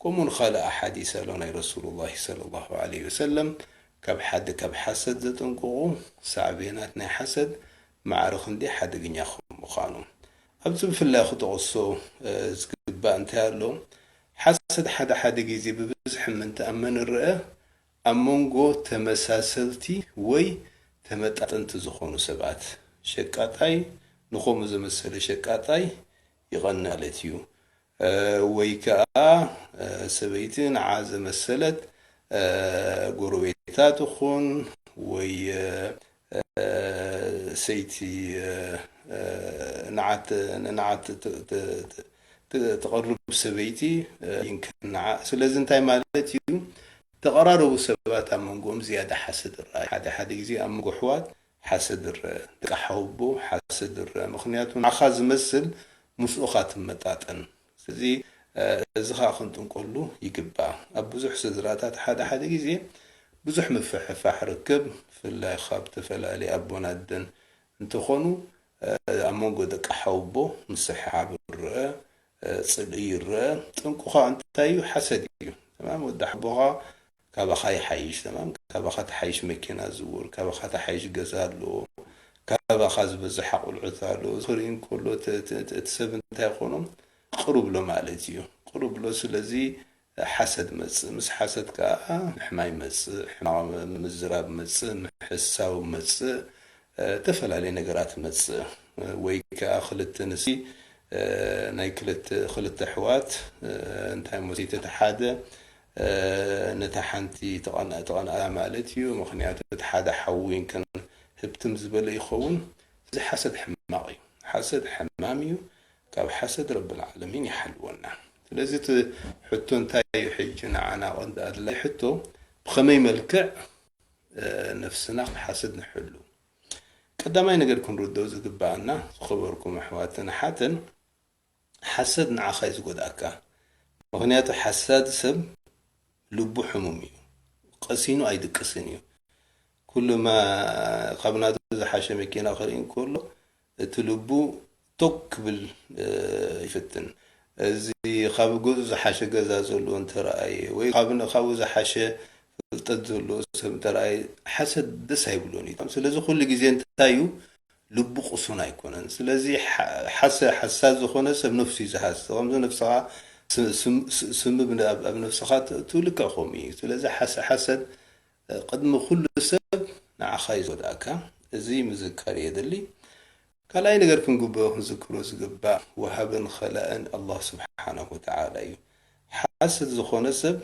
ከምኡ ንኻልእ ሓዲስ ኣሎ ናይ ረሱሉላሂ ሰለላሁ ዐለይሂ ወሰለም፣ ካብ ሓደ ካብ ሓሰድ ዘጠንቅቑ ሳዕቤናት ናይ ሓሰድ ማዕረ ክንደይ ሓደገኛ ከም ምዃኑ። ኣብዚ ብፍላይ ክጠቕሶ፣ እ፣ ዝግባእ እንታይ ኣሎ? ሓሰድ ሓደ ሓደ ግዜ ብብዝሒ ምእንቲ ኣብ መንረአ፣ ኣብ መንጎ ተመሳሰልቲ ወይ ተመጣጠንቲ ዝኾኑ ሰባት፣ ሸቃጣይ ንኸምኡ ዘመሰለ ሸቃጣይ ይቐንእ ማለት እዩ። እ፣ ወይ ከኣ፣ እ፣ ሰበይቲ ንዓ ዘመሰለት፣ እ፣ ጎረቤታ ትኹን ወይ፣ እ፣ እ፣ ሰይቲ፣ እ፣ እ፣ ንዓት፣ ንዓት ት-፣ ት-፣ ት-፣ ት-፣ ትቐርብ ሰበይቲ፣ እ፣ ይንክንዓ። ስለዚ እንታይ ማለት እዩ? ተቐራረቡ ሰባት ኣብ መንጎኦም ዝያዳ ሓሰድ ይረኣይ። ሓደ ሓደ ግዜ ኣብ መንጎ ኣሕዋት ሓሰድ ይረአ። ደቂ ሓወቦ ሓሰድ ይረአ። ምኽንያቱ ንዓኻ ዝመስል ምስኡ ኢኻ ትመጣጠን። ስለዚ፣ እ፣ እዚ ኸኣ ክንጥንቀሉ ይግባእ። ኣብ ብዙሕ ስድራታት ሓደ ሓደ ግዜ ብዙሕ ምፍሕፋሕ ርክብ፣ ብፍላይ ካብ ተፈላለየ ኣቦን ኣደን እንተኾኑ፣ እ፣ ኣብ መንጎ ደቂ ሓወቦ ምስሕሓብ ይረአ፣ እ፣ ጽልኢ ይረአ። ጠንቁ ኸኣ እንታይ እዩ? ሓሰድ እዩ። ተማም፣ ወዲ ሓቦኻ ካባኻ ይሓይሽ፣ ተማም፣ ካባኻ ትሓይሽ መኪና ዝዝውር፣ ካባኻ ትሓይሽ ገዛ ኣለዎ፣ ካባኻ ዝበዝሕ ኣቑልዑት ኣለዎ። እዚ ክርኢ እንከሎ፣ እቲ፣ እቲ፣ እቲ፣ እቲ ሰብ እንታይ ይኾኖም? ቅሩብ ሎ ማለት እዩ። ቅሩብ ሎ። ስለዚ ሓሰድ መጽእ። ምስ ሓሰድ ከኣ ምሕማይ መጽእ፣ ሕማቕ ምዝራብ መጽእ፣ ምሕሳው መጽእ፣ እ፣ እተፈላለየ ነገራት መጽእ። ወይ ከኣ ክልተ ንሲ፣ እ፣ ናይ ክልተ፣ ክልተ ኣሕዋት፣ እ፣ እንታይ እሞ እቲ ሓደ፣ እ፣ ነታ ሓንቲ ተቐን-፣ ተቐንኣ ማለት እዩ። ምኽንያቱ እቲ ሓደ ሓዊ ከን ህብትም ዝበለ ይኸውን። እዚ ሓሰድ ሕማቕ እዩ። ሓሰድ ሕማም እዩ። ካብ ሓሰድ ረብል ዓለሚን ይሓልወና። ስለዚ እቲ ሕቶ እንታይ እዩ ሕጂ ንዓና ቀንዲ ኣድላይ ሕቶ፣ ብኸመይ መልክዕ፣ እ፣ ነፍስና ካብ ሓሰድ ንሕሉ? ቀዳማይ ነገር ክንርድኦ ዝግብኣና፣ ዝኸበርኩም ኣሕዋትን ኣሓትን፣ ሓሰድ ንዓኻ እዩ ዝጎድኣካ። ምኽንያቱ ሓሳድ ሰብ ልቡ ሕሙም እዩ። ቀሲኑ ኣይድቅስን እዩ። ኩሉ ማ-፣ ካብ ናቱ ዝሓሸ መኪና ክርኢ እንከሎ፣ እቲ ልቡ ቶግ ክብል፣ እ፣ ይፍትን። እዚ ካብ ገዝኡ ዝሓሸ ገዛ ዘለዎ እንተረኣየ፣ ወይ ካብ ን-፣ ካብኡ ዝሓሸ ፍልጠት ዘለዎ ሰብ እንተረኣየ፣ ሓሰድ ደስ ኣይብሎን እዩ። ስለዚ ኩሉ ግዜ እንታይ እዩ? ልቡ ቅሱን ኣይኮነን። ስለዚ ሓ-፣ ሓሰ-፣ ሓሳድ ዝኾነ ሰብ ነፍሱ እዩ ዝሃስስ። ከምዚ ነፍስኻ ስ-፣ ስም-፣ ስ-፣ ስምብ ን-፣ ኣብ፣ ኣብ ነፍስኻ ት-፣ ትልክዕ ከምኡ እዩ። ስለዚ ሓሰ-፣ ሓሰድ፣ እ፣ ቅድሚ ኩሉ ሰብ ንዓኻ እዩ ዝጎድኣካ። እዚ ምዝካር የድሊ። ካልኣይ ነገር ክንግብኦ፣ ክንዝክሮ ዝግባእ፣ ወሃብን ኸላእን ኣላህ ስብሓነሁ ወተዓላ እዩ። ሓስድ ዝኾነ ሰብ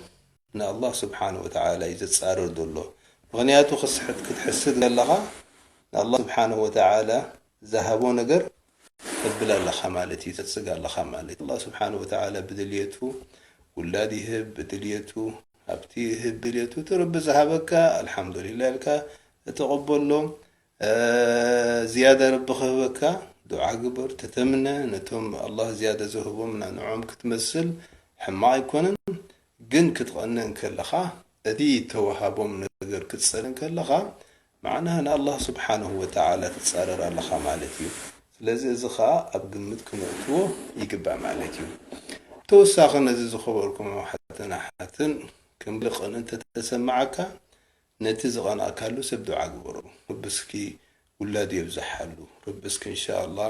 ንኣላህ ስብሓነሁ ወተዓላ እዩ ዘጻርር ዘሎ። ምኽንያቱ ክስሕት፣ ክትሕስድ ከለኻ ንኣላህ ስብሓንሁ ወተዓላ ዝሃቦ ነገር ተብል ኣለኻ ማለት እዩ፣ ተጽግ ኣለኻ ማለት እዩ። ኣላህ ስብሓንሁ ወተዓላ ብድልየቱ ውላድ ይህብ፣ ብድልየቱ ሃብቲ ይህብ፣ ብድልየቱ እቲ ረቢ ዝሃበካ ኣልሓምዱሊላህ ኢልካ ተቐበሎ። እ፣ ዝያዳ ረቢ ክህበካ ዱዓ ግበር፣ ተተምነ፣ ነቶም ኣላህ ዝያዳ ዝህቦም ና-፣ ንዖም ክትመስል ሕማቕ ኣይኮነን። ግን ክትቐንእ እንከለኻ፣ እቲ ተዋሃቦም ነገር ክትጸል እንከለኻ፣ ማዕና ንኣላህ ስብሓንሁ ወተዓላ ትጻረር ኣለኻ ማለት እዩ። ስለዚ እዚ ኸኣ ኣብ ግምት ክነእትዎ ይግባእ ማለት እዩ። ተወሳኺ ነዚ ዝኸበርኩም ኣሕዋትን ኣሓትን ከም ቅንእ እንተተሰማዓካ፣ ነቲ ዝቐንኣካሉ ሰብ ዱዓ ግበሮ። ረቢ እስኪ ውላድ የብዝሓሉ። ረቢ እስኪ እንሻኣላህ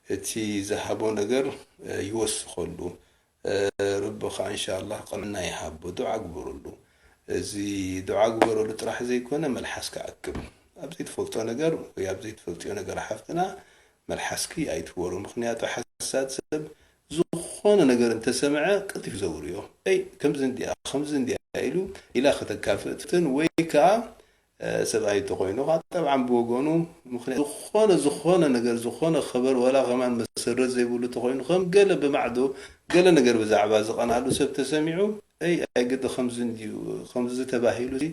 እቲ ዝሃቦ ነገር፣ እ፣ ይወስኸሉ። እ፣ ረቢ ኸኣ እንሻኣላህ ቅንዕና ይሃቦ። ዱዓ ግበረሉ። እዚ ዱዓ ግበረሉ ጥራሕ ዘይኮነ መልሓስካ ኣክብ። ኣብ ዘይትፈልጦ ነገር ወይ ኣብ ዘይትፈልጥዮ ነገር ሓፍትና መልሓስኪ ኣይትወሩ። ምኽንያቱ ሓሳድ ሰብ ዝኾነ ነገር እንተሰምዐ ቀልጢፉ ዘውርዮ። "እይ፣ ከምዚ እንድያ፣ ከምዚ እንድያ" ኢሉ ኢላ ከተካፍእትን ወይ ከኣ፣ እ፣ ሰብኣይ እንተኾይኑ ኸኣ ጠብዓን ብወገኑ፣ ምኽንያቱ ዝኾነ፣ ዝኾነ ነገር፣ ዝኾነ ኸበር ዋላ ከማን መሰረት ዘይብሉ እንተኾይኑ ከም ገለ ብማዕዶ ገለ ነገር ብዛዕባ ዝቐንኣሉ ሰብ ተሰሚዑ፣ "እይ፣ ኣይግዲ ከምዚ እንድዩ፣ ከምዚ ተባሂሉ እዚ፣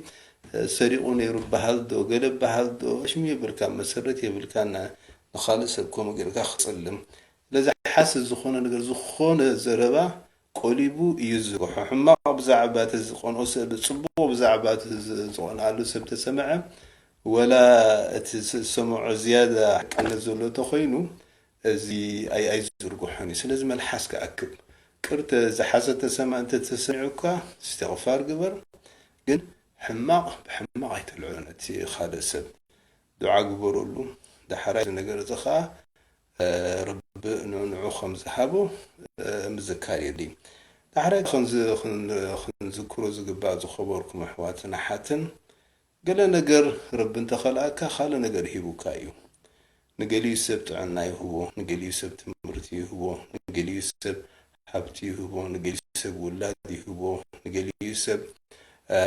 እ፣ ሰሪቑ ነይሩ በሃል ዶ፣ ገለ በሃል ዶ?" ሽሙ የብልካ፣ መሰረት የብልካን ንኻልእ ሰብ ከምኡ ጌርካ ክትጽልም። ስለዚ ሓሰት ዝኾነ ነገር፣ ዝኾነ ዘረባ ቆሊቡ እዩ ዝዝርግሖ። ሕማቕ ብዛዕባ እቲ ዝቐንኦ ሰብ፣ ጽቡቕ ብዛዕባ እቲ ዝ-፣ ዝቐንኣሉ ሰብ ተሰምዐ፣ ወላ እቲ ዝ-፣ ዝሰምዖ ዝያዳ ሓቅነት ዘሎ እንተኾይኑ፣ እዚ ኣይ-፣ ኣይዝርግሖን እዩ። ስለዚ መልሓስ ክኣክብ። ቅርተ ዝሓሰተ ሰማ እንተ ተሰሚዑካ፣ እስትቕፋር ግበር። ግን ሕማቕ ብሕማቕ ኣይተልዕሎ ነቲ ካልእ ሰብ። ዱዓ ግበረሉ። ዳሕራይ እዚ ነገር እዚ ኸኣ፣ እ፣ ረቢ ን-፣ ንዑ ከም ዝሃቦ፣ እ፣ ምዝካር የድሊ። ዳሕራይ ክንዝ-፣ ክን-፣ ክንዝክሮ ዝግባእ ዝኸበርኩም ኣሕዋትን ኣሓትን፣ ገለ ነገር ረቢ እንተኸልኣካ ካልእ ነገር ሂቡካ እዩ። ንገሊኡ ሰብ ጥዕና ይህቦ፣ ንገሊኡ ሰብ ትምህርቲ ይህቦ፣ ንገሊኡ ሰብ ሃብቲ ይህቦ፣ ንገሊኡ ሰብ ውላድ ይህቦ፣ ንገሊኡ ሰብ፣ እ፣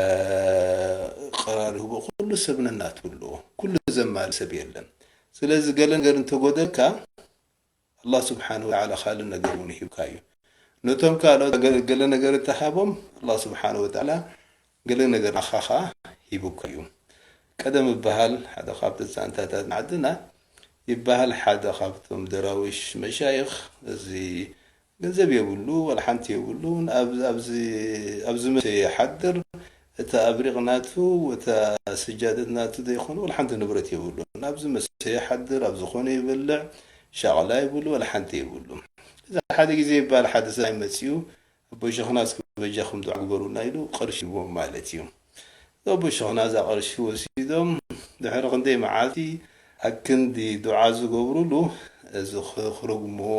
ቀራር ይህቦ። ኩሉ ሰብ ነናቱ ኣለዎ። ኩሉ ዘማልእ ሰብ የለን። ስለዚ ገለ ነገር እንተጎደልካ፣ ኣላህ ስብሓን ወተዓላ ካልእ ነገር እውን ሂብካ እዩ። ነቶም ካልኦት ገለ፣ ገለ ነገር እተሃቦም ኣላህ ስብሓን ወተዓላ ገለ ነገር ንዓኻ ኸዓ ሂቡካ እዩ። ቀደም ይበሃል፣ ሓደ ካብቲ ዛንታታት ዓድና ይበሃል፣ ሓደ ካብቶም ደራዊሽ መሻይኽ፣ እዚ ገንዘብ የብሉ፣ ዋላ ሓንቲ የብሉ፣ ኣብ-፣ ኣብዚ፣ ኣብዚ መሰ ይሓድር፣ እታ ኣብሪቕ ናቱ፣ እታ ስጃደት ናቱ ዘይኮነ ዋላ ሓንቲ ንብረት የብሉን። ኣብዚ መሰ ይሓድር፣ ኣብ ዝኾነ ይበልዕ፣ ሻቕላ የብሉ፣ ዋላ ሓንቲ የብሉ። እዚ ሓደ ግዜ ይበሃል፣ ሓደ ሰብኣይ መጺኡ፣ "ኣቦይ ሸኽና እስኪ በጃኹም ዱዓ ግበሩልና" ኢሉ ቅርሺ ሂቦም ማለት እዩ። ኣቦይ ሸኽና እዛ ቅርሺ ወሲዶም፣ ድሕሪ ክንደይ መዓልቲ ኣክንዲ ዱዓ ዝገብሩሉ፣ እዚ ኽ-፣ ክረግምዎ፣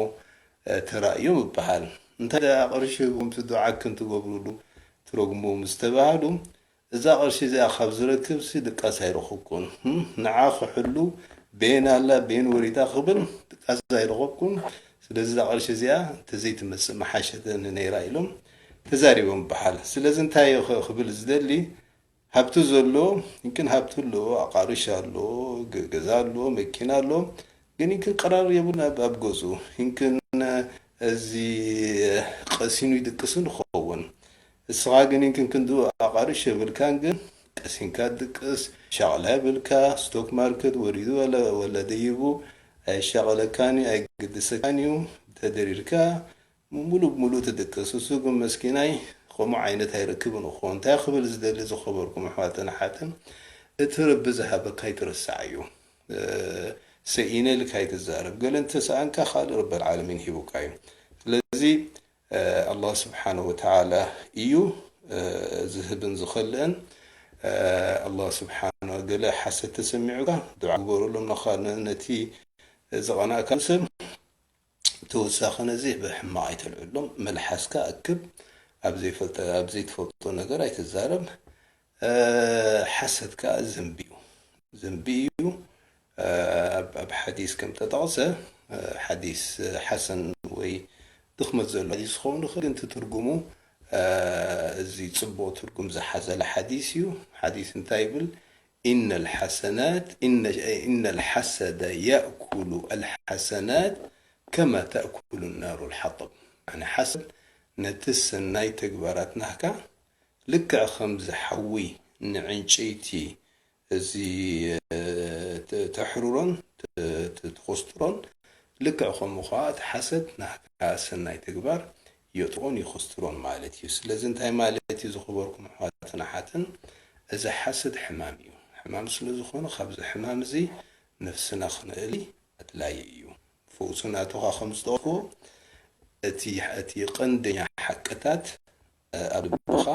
እ፣ ተራእዮም ይበሃል። እንታይ ደኣ ቅርሺ ሂቦም እቲ ዱዓ ኣክን ትገብሩሉ፣ ትረግምዎ ምስ ተባሃሉ፣ "እዛ ቅርሺ እዚኣ ካብ ዝረክብሲ ድቃስ ኣይረኸብኩን። ህም፣ ንዓ ክሕሉ ቤን ኣላ፣ ቤን ወሪዳ ክብል ድቃስ ኣይረኸብኩን። ስለዚ እዛ ቅርሺ እዚኣ እንተዘይትመጽእ ምሓሸትኒ ነይራ" ኢሎም ተዛሪቦም ይበሃል። ስለዚ እንታይ እዩ ኽ-፣ ክብል ዝደሊ፣ ሃብቲ ዘሎ፣ ይምክን ሃብቲ ኣለዎ፣ ኣቓርሽ ኣለዎ፣ ገ-፣ ገዛ ኣለዎ፣ መኪና ኣለዎ፣ ግን ይምክን ቀራር የብሉን ኣብ፣ ኣብ ገዝኡ። ይምክን እዚ ቀሲኑ ይድቅስን ይኸውን። እስኻ ግን ይምክን ክንድኡ ኣቓርሽ የብልካን፣ ግን ቀሲንካ ትድቅስ፣ ሻቕላ የብልካ፣ ስቶክ ማርኬት ወሪዱ ወላ፣ ወላ ደይቡ ኣየሻቕለካን እዩ፣ ኣይግድሰካን እዩ። ተደሪርካ ሙሉእ ብሙሉእ ትድቅስ። እሱ ግን መስኪናይ ከምኡ ዓይነት ኣይረክብን እኮ። እንታይ ክብል ዝደሊ ዝኸበርኩም ኣሕዋትን ኣሓትን፣ እቲ ረቢ ዝሃበካ ኣይትረስዓዮ። እ፣ ሰኢነ ኢልካ ኣይትዛረብ። ገለ እንተሰኣንካ ካልእ ረበል ዓለሚን ሂቡካ እዩ። ስለዚ፣ እ፣ ኣላህ ስብሓነሁ ወተዓላ እዩ፣ እ፣ ዝህብን ዝኸልእን። እ፣ ኣላህ ስብሓነ፣ ገለ ሓሰት ተሰሚዑካ ዱዓ ግበረሎም፣ ነኻ-፣ ነ-፣ ነቲ ዝቐናእካ ሰብ ተወሳኺ ነዚ ብሕማቕ ኣይተልዕሎም። መልሓስካ ኣክብ። ኣብ ዘይፈልጠ-፣ ኣብ ዘይትፈልጦ ነገር ኣይትዛረብ። እ፣ ሓሰት ከኣ ዘንቢ እዩ። ዘንቢ እዩ። እ፣ ኣብ፣ ኣብ ሓዲስ ከም ተጠቕሰ፣ እ፣ ሓዲስ ሓሰን ወይ ድኽመት ዘሎ ሓዲስ ዝኸውን ይኽእል፣ ግን እቲ ትርጉሙ፣ እ፣ እዚ ጽቡቕ ትርጉም ዝሓዘለ ሓዲስ እዩ። ሓዲስ እንታይ ይብል? إن الحسنات إن إن الحسد يأكل الحسنات كما تأكل النار الحطب። يعني ሓሰድ ነቲ ሰናይ ተግባራት ናህካ ልክዕ ከምዚ ሓዊ ንዕንጨይቲ እዚ ተ- ተሕርሮን ተ- ተ- ተኾስትሮን ልክዕ ከምኡ ከዓ እቲ ሓሰድ ናህካ ሰናይ ተግባር የጥቆን ይኾስትሮን ማለት እዩ። ስለዚ እንታይ ማለት እዩ ዝኽበርኩም ኣሕዋትን ኣሓትን? እዚ ሓሰድ ሕማም እዩ። ሕማም ስለ ዝኾነ ካብዚ ሕማም እዚ ነፍስና ክነእሊ ኣድላዪ እዩ። ፈውሱ ናቱ ከዓ ከም ዝጠቕዎ እቲ እቲ ቀንደኛ ሓቅታት ኣብ ልብኻ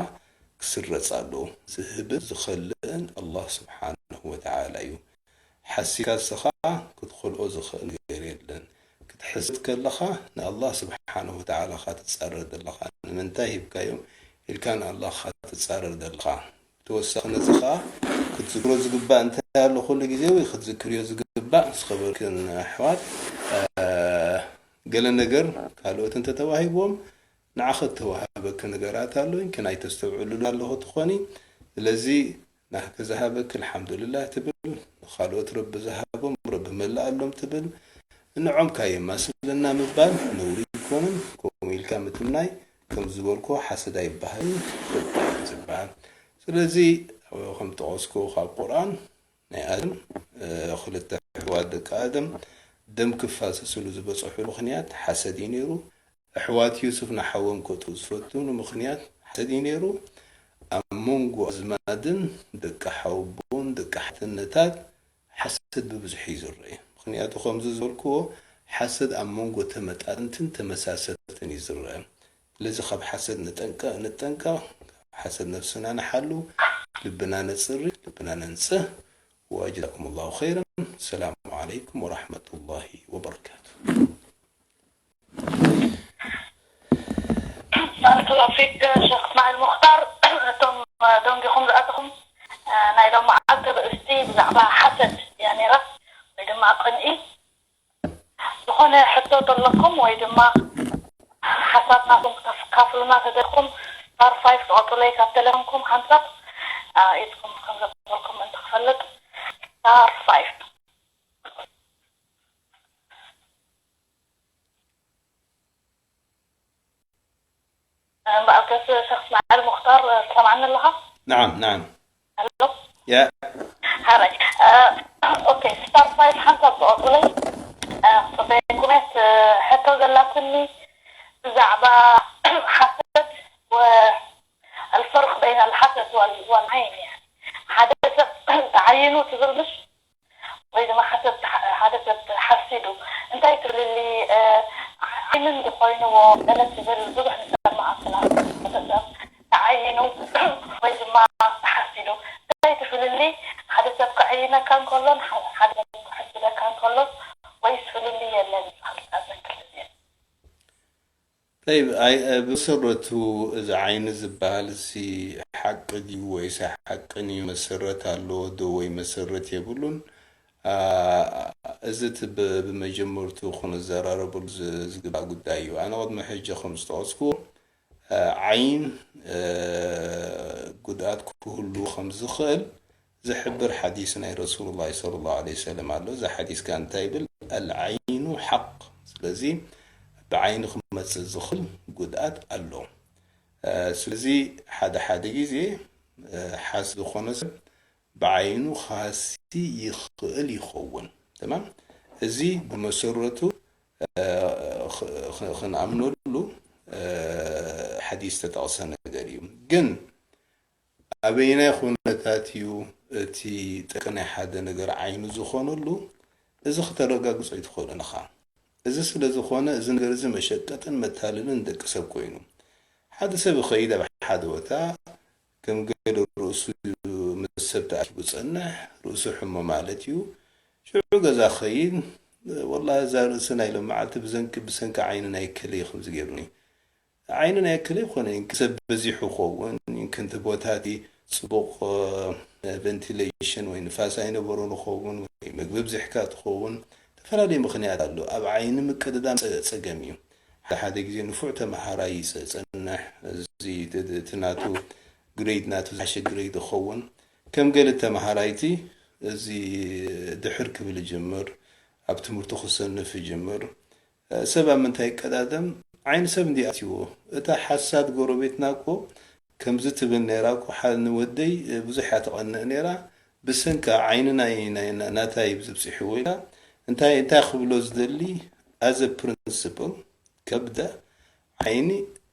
ክስረጽ ኣለዎ። ዝህብን ዝኸልእን ኣላህ ስብሓንሁ ወተዓላ እዩ። ሓሲካ ንስኻ ክትኸልኦ ዝኽእል ነገር የለን። ክትሕስድ ከለኻ ንኣላህ ስብሓንሁ ወተዓላ ኻ ትጻረር ዘለኻ። ንምንታይ ሂብካዮም ኢልካ ንኣላህ ኻ ትጻረር ዘለኻ። ተወሳኺ ነዚ ኸዓ ክትዝክሮ ዝግባእ እንታይ ኣሎ ኩሉ ግዜ ወይ ክትዝክርዮ ዝግባእ ዝኸበርክን ኣሕዋት፣ ገለ ነገር ካልኦት እንተተዋሂብዎም ንዓኺ እተዋሃበኪ ነገራት ኣሎ፣ ግን ኣይተስተውዕልሉ ኣለኹ ትኾኒ። ስለዚ ናህኪ ዝሃበኪ ኣልሓምዱልላህ ትብል፣ ንኻልኦት ረቢ ዝሃቦም ረቢ መላኣሎም ትብል። ንዖም ካየማስለና ምባል ነውሪ ኣይኮነን። ከምኡ ኢልካ ምትምናይ ከም ዝበልኩ ሓሰድ ኣይበሃልን፣ ፍርዲ እዩ ዝበሃል። ስለዚ ከም ጠቐስኩ ካብ ቁርኣን ናይ ኣደም ክልተ ኣሕዋት ደቂ ኣደም ደም ክፋሰስሉ ዝበፅሕሉ ምኽንያት ሓሰድ እዩ ነይሩ። ኣሕዋት ዩሱፍ ንሓዎም ከጥፍኡ ዝፈትኑ ምኽንያት ሓሰድ እዩ ነይሩ። ኣብ መንጎ ኣዝማድን ደቂ ሓወቦን ደቂ ሓትነታት ሓሰድ ብብዝሒ እዩ ዝረአ። ምኽንያቱ ከምዚ ዝበልክዎ ሓሰድ ኣብ መንጎ ተመጣጥንትን ተመሳሰልትን እዩ ዝረአ። ስለዚ ካብ ሓሰድ ንጠንቀ ንጠንቀቕ፣ ካብ ሓሰድ ነብስና ንሓሉ፣ ልብና ነጽሪ፣ ልብና ነንጽህ። وجزاكم الله خيرا. السلام عليكم ورحمة الله وبركاته. ባረከላሁ ፊክ ሸኽ እስማዒል ሙኽታር። እቶም ደንጊኹም ዝኣተኹም ናይ ሎማዓንቲ ርእስቲ ብዛዕባ ሓሰድ እያ ነይራ ወይ ድማ ቅንኢ። ዝኾነ ሕቶ ተለኩም ወይ ድማ ሓሳብ ናትኩም ክተካፍሉና ተደልኩም ስታር ፋይፍ ትቐጥለይ ካብ ተለፎንኩም ሓንሳብ ኢድኩም ከም ዘበልኩም እንተ ክፈልጥ ስታር ፋይፍ። እምበኣርከስ ሸኽ እስማዒል ሙኽታር ትሰምዓኒ ኣለኻ? نعم نعم. ኣሎ? يا. ሓራይ ኦኬ ስታር ፋይፍ ሓንሳብ ዝቐፅለይ ክፅበየኩም እየ። ሕቶ ዘላትኒ ብዛዕባ ሓሰድ والفرق بين الحسد والعين يعني ሓደ ሰብ ተዓይኑ ትብል ምሽ ወይ ድማ ሓሰድ ሓደ ሰብ ሓሲዱ እንታይ ትብልሊ ዓይኒ እንተኾይንዎ ገለ ትብል ብዙሕ ንሰምዓ ስና ሰብ ተዓይኑ ወይ ድማ ተሓሲዱ እንታይ ትፍልሊ ሓደ ሰብ ክዕይነካ እንከሎን ሓደ ሰብ ክሕስደካ እንከሎ ወይስ ፍልሊ የለን ዝብል ኣብዘን ክልተ እዚአን طيب ብመሰረቱ እዚ ዓይኒ ዝበሃል እዚ ሓቂ ድዩ ወይስ ኣይሓቅን እዩ መሰረት ኣለዎ ዶ ወይ መሰረት የብሉን እዚ እቲ ብመጀመርቱ ክንዘራረበሉ ዝግባእ ጉዳይ እዩ ኣነ ቅድሚ ሕጂ ከም ዝጠቐስኩዎ ዓይን ጉድኣት ክህሉ ከም ዝኽእል ዝሕብር ሓዲስ ናይ ረሱሉላህ ሰለላሁ ዐለይሂ ወሰለም ኣሎ። እዚ ሓዲስ ከኣ እንታይ ይብል? ኣልዓይኑ ሓቅ። ስለዚ ብዓይኒ ክመጽእ ዝኽእል ጉድኣት ኣሎ። ስለዚ ሓደ ሓደ ግዜ ሓስ ዝኾነ ሰብ ብዓይኑ ክሃሲ ይኽእል ይኸውን። ተማም? እዚ ብመሰረቱ ክንኣምነሉ ሓዲስ ዝተጠቕሰ ነገር እዩ። ግን ኣበየናይ ኩነታት እዩ እቲ ጠቂ ናይ ሓደ ነገር ዓይኑ ዝኾነሉ? እዚ ክተረጋግጾ ኣይትኽእልን ኢኻ። እዚ ስለ ዝኾነ እዚ ነገር እዚ መሸቀጥን መታለልን ደቂ ሰብ ኮይኑ ሓደ ሰብ ይኸይድ ኣብ ሓደ ቦታ ከም ገለ ርእሱ ምስ ሰብ ተኣኪቡ ዝጸንሕ ርእሱ ሕሞ ማለት እዩ። ሽዑ ገዛ ክኸይድ ወላሂ እዛ ርእሲ ናይ ሎመዓልቲ ብዘንኪ ብሰንኪ ዓይኒ ናይ እከለ እዩ ከምዚ ገይሩኒ። ዓይኒ ናይ እከለ ኣይኮነን ይንኪ ሰብ በዚሑ ይኸውን ይንኪ እቲ ቦታ እቲ ፅቡቕ ቨንቲሌሽን ወይ ንፋስ ኣይነበሮን ይኸውን ወይ ምግቢ ኣብዚሕካ ትኸውን ዝተፈላለየ ምኽንያት ኣሎ ኣብ ዓይኒ ምቅድዳም ፀገም እዩ ሓደ ሓደ ግዜ ንፉዕ ተምሃራይ ይፀንሕ እዚ እቲ ናቱ ግሬድ ናቱ ዝሓሸ ግሬድ ይኸውን ከም ገለ ተመሃራይቲ እዚ ድሕር ክብል ይጅምር፣ ኣብ ትምህርቱ ክሰንፍ ይጅምር። ሰብ ኣብ ምንታይ ይቀዳደም? ዓይኒ ሰብ እንዲ ኣትይዎ። እታ ሓሳድ ጎረቤትና እኮ ከምዚ ትብል ነይራ እኮ፣ ሓ-፣ ንወደይ ብዙሕ እያ ትቐንእ ነይራ፣ ብሰንካ ዓይኒ ናይ፣ ናይ፣ ና-፣ ናታይ ብዝብፅሕዎ ኢላ። እንታይ፣ እንታይ ክብሎ ዝደሊ፣ as a principle ከብዳ ዓይኒ፣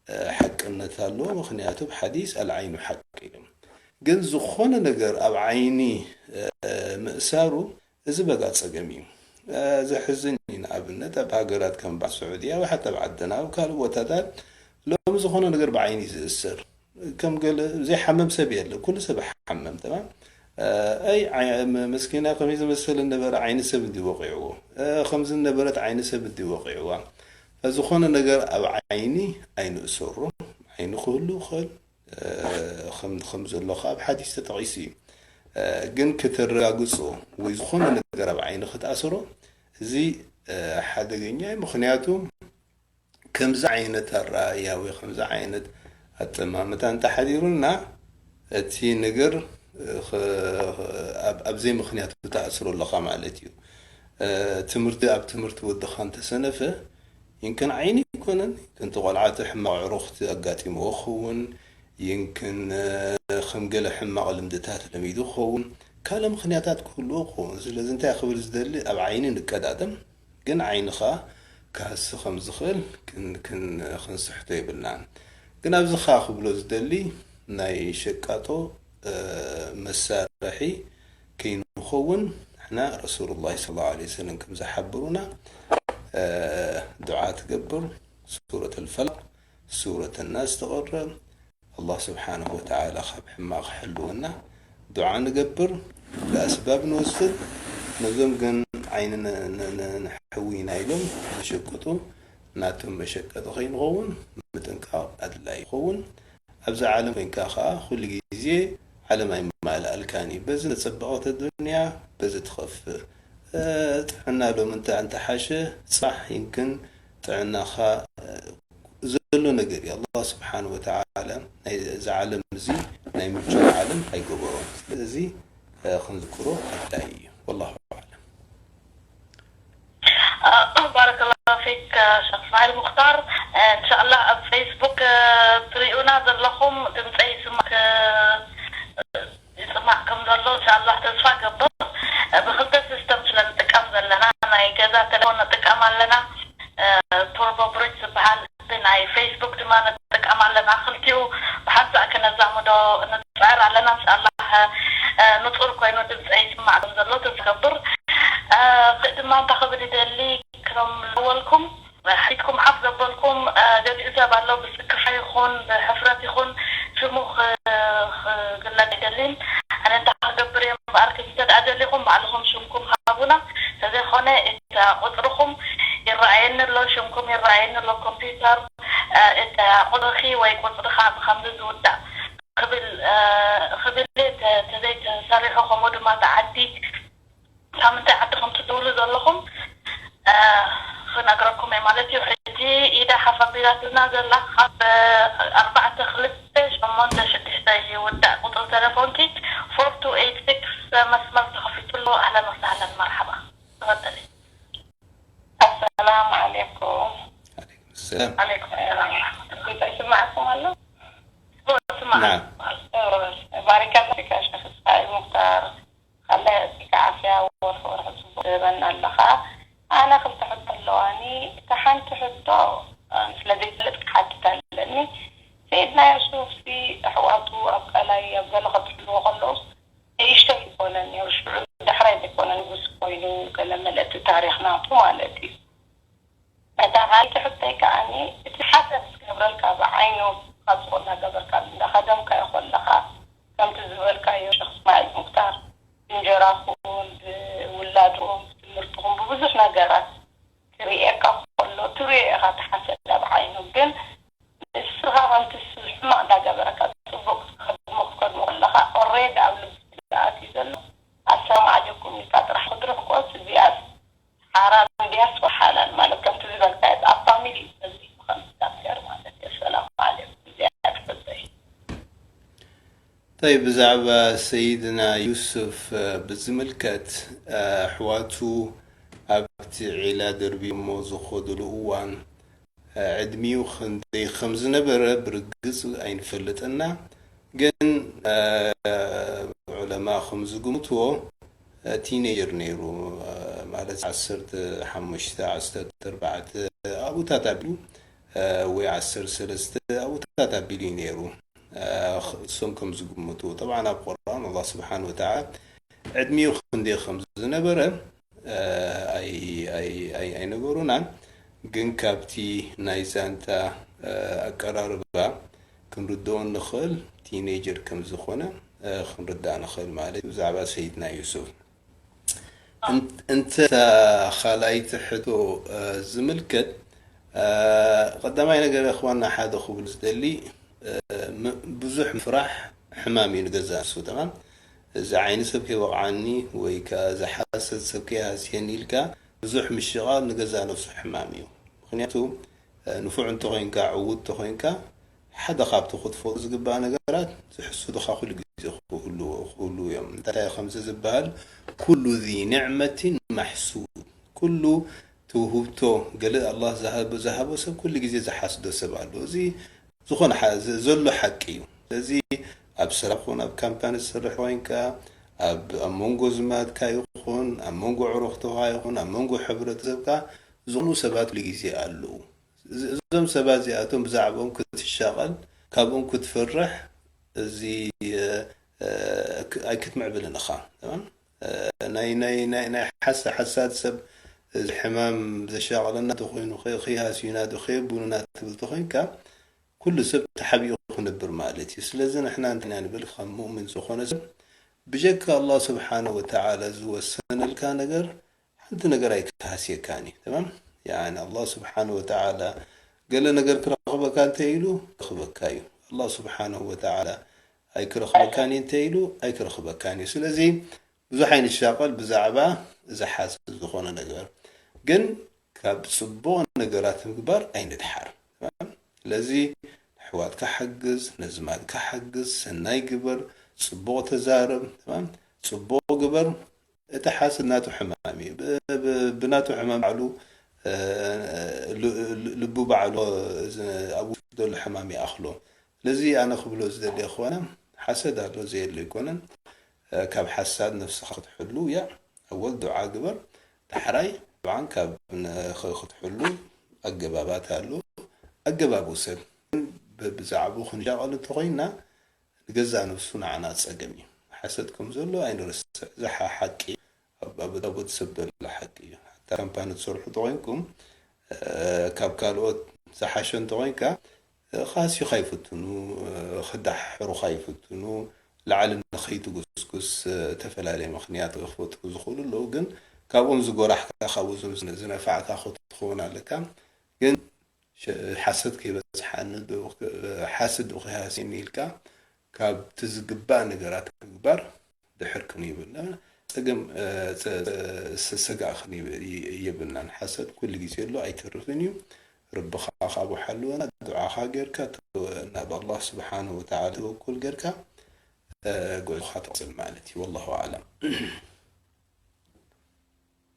እ፣ ሓቅነት ኣለዎ። ምኽንያቱ ብሓዲስ ኣልዓይኑ ሓቅ ኢሉ። ግን ዝኾነ ነገር ኣብ ዓይኒ፣ እ፣ ምእሳሩ፣ እዚ በጋ ጸገም እዩ። እ፣ ዘሕዝን እዩ። ንኣብነት ኣብ ሃገራት ከም በዓል ስዑድያ ወይ ሓታ ኣብ ዓድና ኣብ ካልእ ቦታታት ሎሚ ዝኾነ ነገር ብዓይኒ እዩ ዝእሰር። ከም ገለ ዘይሓመም ሰብ የለ፣ ኩሉ ሰብ ሓመም። ተማም። እ፣ ኣይ፣ ዓይ-፣ መ-፣ መስኪና ከመይ ዝመሰለ ነበረ፣ ዓይኒ ሰብ እንዲ ወቂዕዎ። እ፣ ከምዚ ነበረት፣ ዓይኒ ሰብ እንዲ ወቂዕዋ። ዝኾነ ነገር ኣብ ዓይኒ ኣይንእሰሮ። ዓይኒ ክህሉ ይኽእል፣ እ፣ ከም፣ ከም ዘሎ ከኣ ኣብ ሓዲስ ተጠቒሱ እዩ። እ፣ ግን ከተረጋግጾ ወይ ዝኾነ ነገር ኣብ ዓይኒ ክትኣስሮ፣ እዚ፣ እ፣ ሓደገኛ እዩ። ምኽንያቱ ከምዚ ዓይነት ኣረኣእያ ወይ ከምዚ ዓይነት ኣጠማምታ እንተሓዲሩና፣ እቲ ነገር፣ እ፣ ኸ-፣ ኸ-፣ ኣብ፣ ኣብ ዘይምኽንያት ክትኣስሮ ኣለኻ ማለት እዩ። እ፣ ትምህርቲ፣ ኣብ ትምህርቲ ወድኻ እንተሰነፈ፣ ይንክን ዓይኒ ኣይኮነን፣ ይንክን እቲ ቆልዓ እቲ ሕማቕ ኣዕሩኽቲ ኣጋጢምዎ ክኸውን፣ ይንክን፣ እ፣ ከም ገለ ሕማቕ ልምድታት ለሚዱ ክኸውን፣ ካልእ ምኽንያታት ክህልዎ ክኸውን። ስለዚ እንታይ ክብል ዝደሊ፣ ኣብ ዓይኒ ንቀዳደም፣ ግን ዓይንኻ ክሃሲ ከም ዝኽእል ክን-፣ ክን-፣ ክንስሕቶ የብልናን። ግን ኣብዚ ኸኣ ክብሎ ዝደሊ፣ ናይ ሸቃጦ፣ እ፣ መሳርሒ ከይንኸውን፣ ንሕና ረሱሉላህ ሰለላሁ ዐለይሂ ወሰለም ከም ዝሓብሩና፣ እ፣ ዱዓ ትገብር፣ ሱረት ኣልፈላቕ፣ ሱረት ናስ ትቕረ፣ ኣላህ ስብሓነሁ ወተዓላ ካብ ሕማቕ ክሕልወና ዱዓ ንገብር፣ ብኣስባብ ንወስድ። ነዞም ግን ዓይኒ ነ-፣ ነ-፣ ነ-፣ ነሕዊ ኢና ኢሎም ዝሸቅጡ፣ ናቶም መሸቀጢ ከይንኸውን ምጥንቃቕ ኣድላዪ ይኸውን። ኣብዛ ዓለም ኮይንካ ኸኣ ኩሉ ግዜ ዓለም ኣይመላእልካን እዩ። በዚ ተጸበቐት ኣዱንያ፣ በዚ ትኸፍእ። እ፣ ጥዕና ሎሚ እንተ-፣ እንተሓሸ፣ ጽባሕ ይንክን ጥዕናኻ፣ እ፣ ዘሎ ነገር እዩ። ኣላህ ስብሓን ወተዓላ ናይ፣ እዚ ዓለም እዚ ናይ ምቾት ዓለም ኣይገበሮን። ስለዚ፣ እ፣ ክንዝክሮ ኣድላዪ እዩ። ወላሁ ኣዕለም። ባረከላሁ ፊክ ሸኽ እስማዒል ሙኽታር። እንሻላ ኣብ ፌስቡክ ትሪኡና ዘለኹም ድምፀይ ይስማዕ፣ ይስማዕ ከም ዘሎ እንሻላ ተስፋ ገብር። ብክልተ ሲስተም ስለ ንጥቀም ዘለና፣ ናይ ገዛ ቴሌፎን ንጥቀም ኣለና፣ ቱርቦ ብሪጅ ዝበሃል፣ ናይ ፌስቡክ ድማ ንጥቀም ኣለና። ክልቲኡ ብሓንሳእ ክነዛምዶ ንፅዕር ኣለና። እንሻላ ንፁር ኮይኑ ድምፀይ ይስማዕ ከም ዘሎ ተስፋ ገብር። እ፣ ድማ እንታይ ክብል ይደሊ፣ ክሎም ዝበልኩም፣ ሓቲትኩም ሓፍ ዘበልኩም፣ እ፣ ገሊኡ ሰብ ኣሎ፣ ብስክፍታ ይኹን ብሕፍረት ይኹን ሽሙ ክ-፣ ክግለጽ ኣይደልን። ኣነ እንታይ ክገብር እየ እምበኣር፣ እንተ ደኣ ደሊኹም ባዕልኹም ሽምኩም ሃቡና። እንተዘይኾነ፣ እታ ቁጽርኹም ይረኣየኒ ኣሎ፣ ሽምኩም ይረኣየኒ ኣሎ፣ ኮምፒውተር፣ እ፣ እታ ቁጽርኺ ወይ ቁጽርኻ ብኸምዚ ዝውዳእ ክብል፣ እ፣ ክብል እየ፣ ተ-፣ ተዘይተሰሪሑ፣ ከምኡ ድማ እታ ዓዲ ካብ ምንታይ ዓዲ ከም ትድውሉ ዘለኹም፣ እ፣ ክነግረኩም እየ ማለት እዩ። ሕጂ ኢዳ ሓፍ ኣቢላትልና ዘላ ካብ ኣርባዕተ ክልተ ሸሞንተ ሽዱሽተ ይውዳእ ቁጽሪ ተለፎንኪ፣ ፎር ቱ ኤይት ሲክስ መስመር ተኸፊቱ ኣሎ። ኣህለን ወሳህለን፣ መርሓባ። ተፈደሊ። ኣሰላሙ ዓለይኩም። ዓለይኩም ሰላም። ዓለይኩም ሰላም። ይስማዕኩም ኣሎ? ይስማዕ። ናም። ባሪካላ ፊካ ሸኽ እስማዒል ሙክታር። ኣላህ የዕጥየካ ዓፍያ፣ ወርሒ ወርሒ ጽቡቕ ትህበና ኣለኻ። ኣነ ክልተ ሕቶ ኣለዋኒ። እታ ሓንቲ ሕቶ፣ እ፣ ስለ ዘይፈልጥ ክሓትት ኣለኒ። ሰይድና ዮሱፍሲ ኣሕዋቱ ኣብ ቀላይ ኣብ ገለ ከጥሕልዎ ከለውስ ንእሽተይ ኣይኮነን ነይሩ፣ ሽዑ ዳሕራይ ዘይኮነ ንጉስ ኮይኑ ገለ መለቲ ታሪኽ ናቱ ማለት እዩ። እታ ካልኣይቲ ሕቶይ ከኣኒ፣ እቲ ሓሰድ ዝገብረልካ ብዓይኑ ካብ ዝኾነ ገበርካ እንዳኸደምካዮ ከለኻ፣ ከምቲ ዝበልካዮ ሸኽ እስማዒል ሙክታር፣ ብእንጀራኹም፣ ብውላድኹም፣ ብትምህርትኹም፣ ብብዙሕ ነገራት ክርእየካ ከሎ ትርእዮ ኢኻ፣ እቲ ሓሰድ ኣብ ዓይኑ። ግን ንስኻ ከምቲ እሱ ሕማቕ እንዳገበረካ ጽቡቕ ክትከድሞ፣ ክትከድሞ ከለኻ፣ ኦሬዲ ኣብ ልቡ ስለ ኣትዩ ዘሎ፣ ኣሰላሙ ዓለይኩም ኢልካ ጥራሕ ክትርሕቆስ፣ እዚኣስ ሓራም ድያስ ሓላል ማለት ከምቲ ዝበልካዮ ኣብ ፋሚሊ እዩ ጸኒሑ ከምዚ ዳክተር ማለት እዩ። ኣሰላሙ ዓለይኩም። እዚኣ ትፈልጦ እዩ። ብዛዕባ ሰይድና ዩሱፍ ብዝምልከት፣ ኣሕዋቱ ኣብቲ ዒላ ደርብዮሞ ዝኸድሉ እዋን፣ ዕድሚኡ ክንደይ ከም ዝነበረ ብርግጽ ኣይንፈልጥና፣ ግን ዑለማ ከም ዝግምትዎ ቲኔጀር ነይሩ፣ ማለት ዓሰርተ ሓሙሽተ ዓሰርተ ኣርባዕተ ኣብኡታት ኣቢሉ ወይ ዓሰርተ ሰለስተ ኣብኡታት ኣቢሉ እዩ ነይሩ። እሶም ከም ዝግምቱ፣ ጠብዓን ኣብ ቁርኣን ኣላህ ስብሓን ወተዓላ ዕድሚኡ ክንደይ ከም ዝነበረ ኣይነገሩናን፣ ግን ካብቲ ናይ ዛንታ ኣቀራርባ ክንርድኦ ንኽእል ቲኔጀር ከም ዝኾነ ክንርዳእ ንኽእል ማለት እዩ። ብዛዕባ ሰይድና ዩሱፍ እንተ ካልኣይቲ ሕቶ ዝምልከት፣ ቀዳማይ ነገር እኽዋና ሓደ ክብል ዝደሊ፣ ብዙሕ ምፍራሕ ሕማም እዩ ንገዛ ንሱ። ተማም፣ እዚ ዓይኒ ሰብ ከይወቕዓኒ ወይ ከዓ እዚ ሓሰድ ሰብ ከይሃስየኒ ኢልካ ብዙሕ ምሽቓል ንገዛ ነፍሱ ሕማም እዩ። ምክንያቱ ንፉዕ እንተኾይንካ፣ ዕዉት እንተኾይንካ፣ ሓደ ካብቲ ክትፈልጦ ዝግባእ ነገራት፣ ዝሕስዱኻ ኩሉ ግዜ ክህልዉ እዮም። እንታይ ከምዚ ዝበሃል፣ ኩሉ ዚ ኒዕመቲን ማሕሱድ፣ ኩሉ ትውህብቶ ገለ ኣላህ ዝሃቦ ሰብ ኩሉ ግዜ ዝሓስዶ ሰብ ኣሎ። እዚ ዝኾነ ዘሎ ሓቂ እዩ። ስለዚ ኣብ ስራሕ ኹን፣ ኣብ ካምፓኒ ትሰርሕ ኮይንካ፣ ኣብ መንጎ ዝማድካ ይኹን፣ ኣብ መንጎ ዕሩኽትኻ ይኹን፣ ኣብ መንጎ ሕብረተሰብካ ዝኾኑ ሰባት ኩሉ ግዜ ኣለዉ። እዞም ሰባት እዚኣቶም ብዛዕባኦም ክትሻቐል፣ ካብኦም ክትፈርሕ፣ እዚ ኣይክትምዕብልን ኢኻ። ናይ ሓሳድ ሰብ፣ እዚ ሕማም ዘሻቐለና ተኾይኑ፣ ከይሃስዩና ዶ ከየብሉና ትብል ተኾይንካ፣ ኩሉ ሰብ ተሓቢኡ ክነብር ማለት እዩ። ስለዚ ንሕና እንታይ ኢና ንብል? ከም ሙእምን ዝኾነ ሰብ ብጀካ ኣላህ ስብሓነ ወተዓላ ዝወሰነልካ ነገር ሓንቲ ነገር ኣይክሃስየካን እዩ። ተማም፣ ያኒ ኣላህ ስብሓነ ወተዓላ ገለ ነገር ክረኽበካ እንተ ኢሉ ክረኽበካ እዩ። ኣላህ ስብሓነ ወተዓላ ኣይክረኽበካን እዩ እንተ ኢሉ ኣይክረኽበካን እዩ። ስለዚ ብዙሕ ኣይንሻቐል ብዛዕባ እዚ ሓሰድ ዝኾነ ነገር፣ ግን ካብ ጽቡቕ ነገራት ምግባር ኣይንድሓር። ስለዚ ኣሕዋትካ ሓግዝ፣ ነዝማድካ ሓግዝ፣ ሰናይ ግበር፣ ጽቡቕ ተዛረብ፣ ጽቡቕ ግበር። እቲ ሓስድ ናቱ ሕማም እዩ። ብናቱ ሕማም ባዕሉ ልቡ ባዕሉ ኣብ ውሽጡ ዘሎ ሕማም ይኣኽሎ። ስለዚ ኣነ ክብሎ ዝደሊ እኽዋና፣ ሓሰድ ኣሎ ዘየለ ኣይኮነን። ካብ ሓሳድ ነፍስኻ ክትሕሉ እያ። ኣወል ዱዓ ግበር፣ ዳሕራይ ዱዓን ካብ ክትሕሉ ኣገባባት ኣሎ። ኣገባቡ ሰብ ግን ብዛዕባኡ ክንሻቐል እንተኾይንና ንገዛእ ነፍሱ ንዓና ጸገም እዩ። ሓሰድ ከም ዘሎ ኣይንረስዕ። እዚ ሓቂ ኣብ ወዲ ሰብ ዘሎ ሓቂ እዩ። ሓታ ካምፓኒ ትሰርሑ ተኾይንኩም ካብ ካልኦት ዝሓሸ እንተኾይንካ፣ ክሃስዩኻ ይፍትኑ፣ ክዳሕሩኻ ይፍትኑ፣ ላዕሊ ንኸይትጉስጉስ ዝተፈላለየ ምኽንያት ክፈጥሩ ዝኽእሉ ኣለዉ። ግን ካብኦም ዝጎራሕካ፣ ካብኡ ዝነፋዕካ ክትኸውን ኣለካ። ግን ሓሰድ ከይበጽሓኒ፣ ሓስድ ከይሃስየኒ ኢልካ ካብቲ ዝግባእ ነገራት ምግባር ድሕር ክንብል ጸገም ሰጋእ ክንብል የብልናን። ሓሰድ ኩሉ ግዜ ኣሎ፣ ኣይተርፍን እዩ። ርብኻ ካብኡ ሓልወና፣ ዱዓኻ ጌርካ ናብ ኣላህ ስብሓነ ወተዓላ ተወኩል ጌርካ ጉዕዞኻ ትቕጽል ማለት እዩ። ወላሁ ኣዕለም።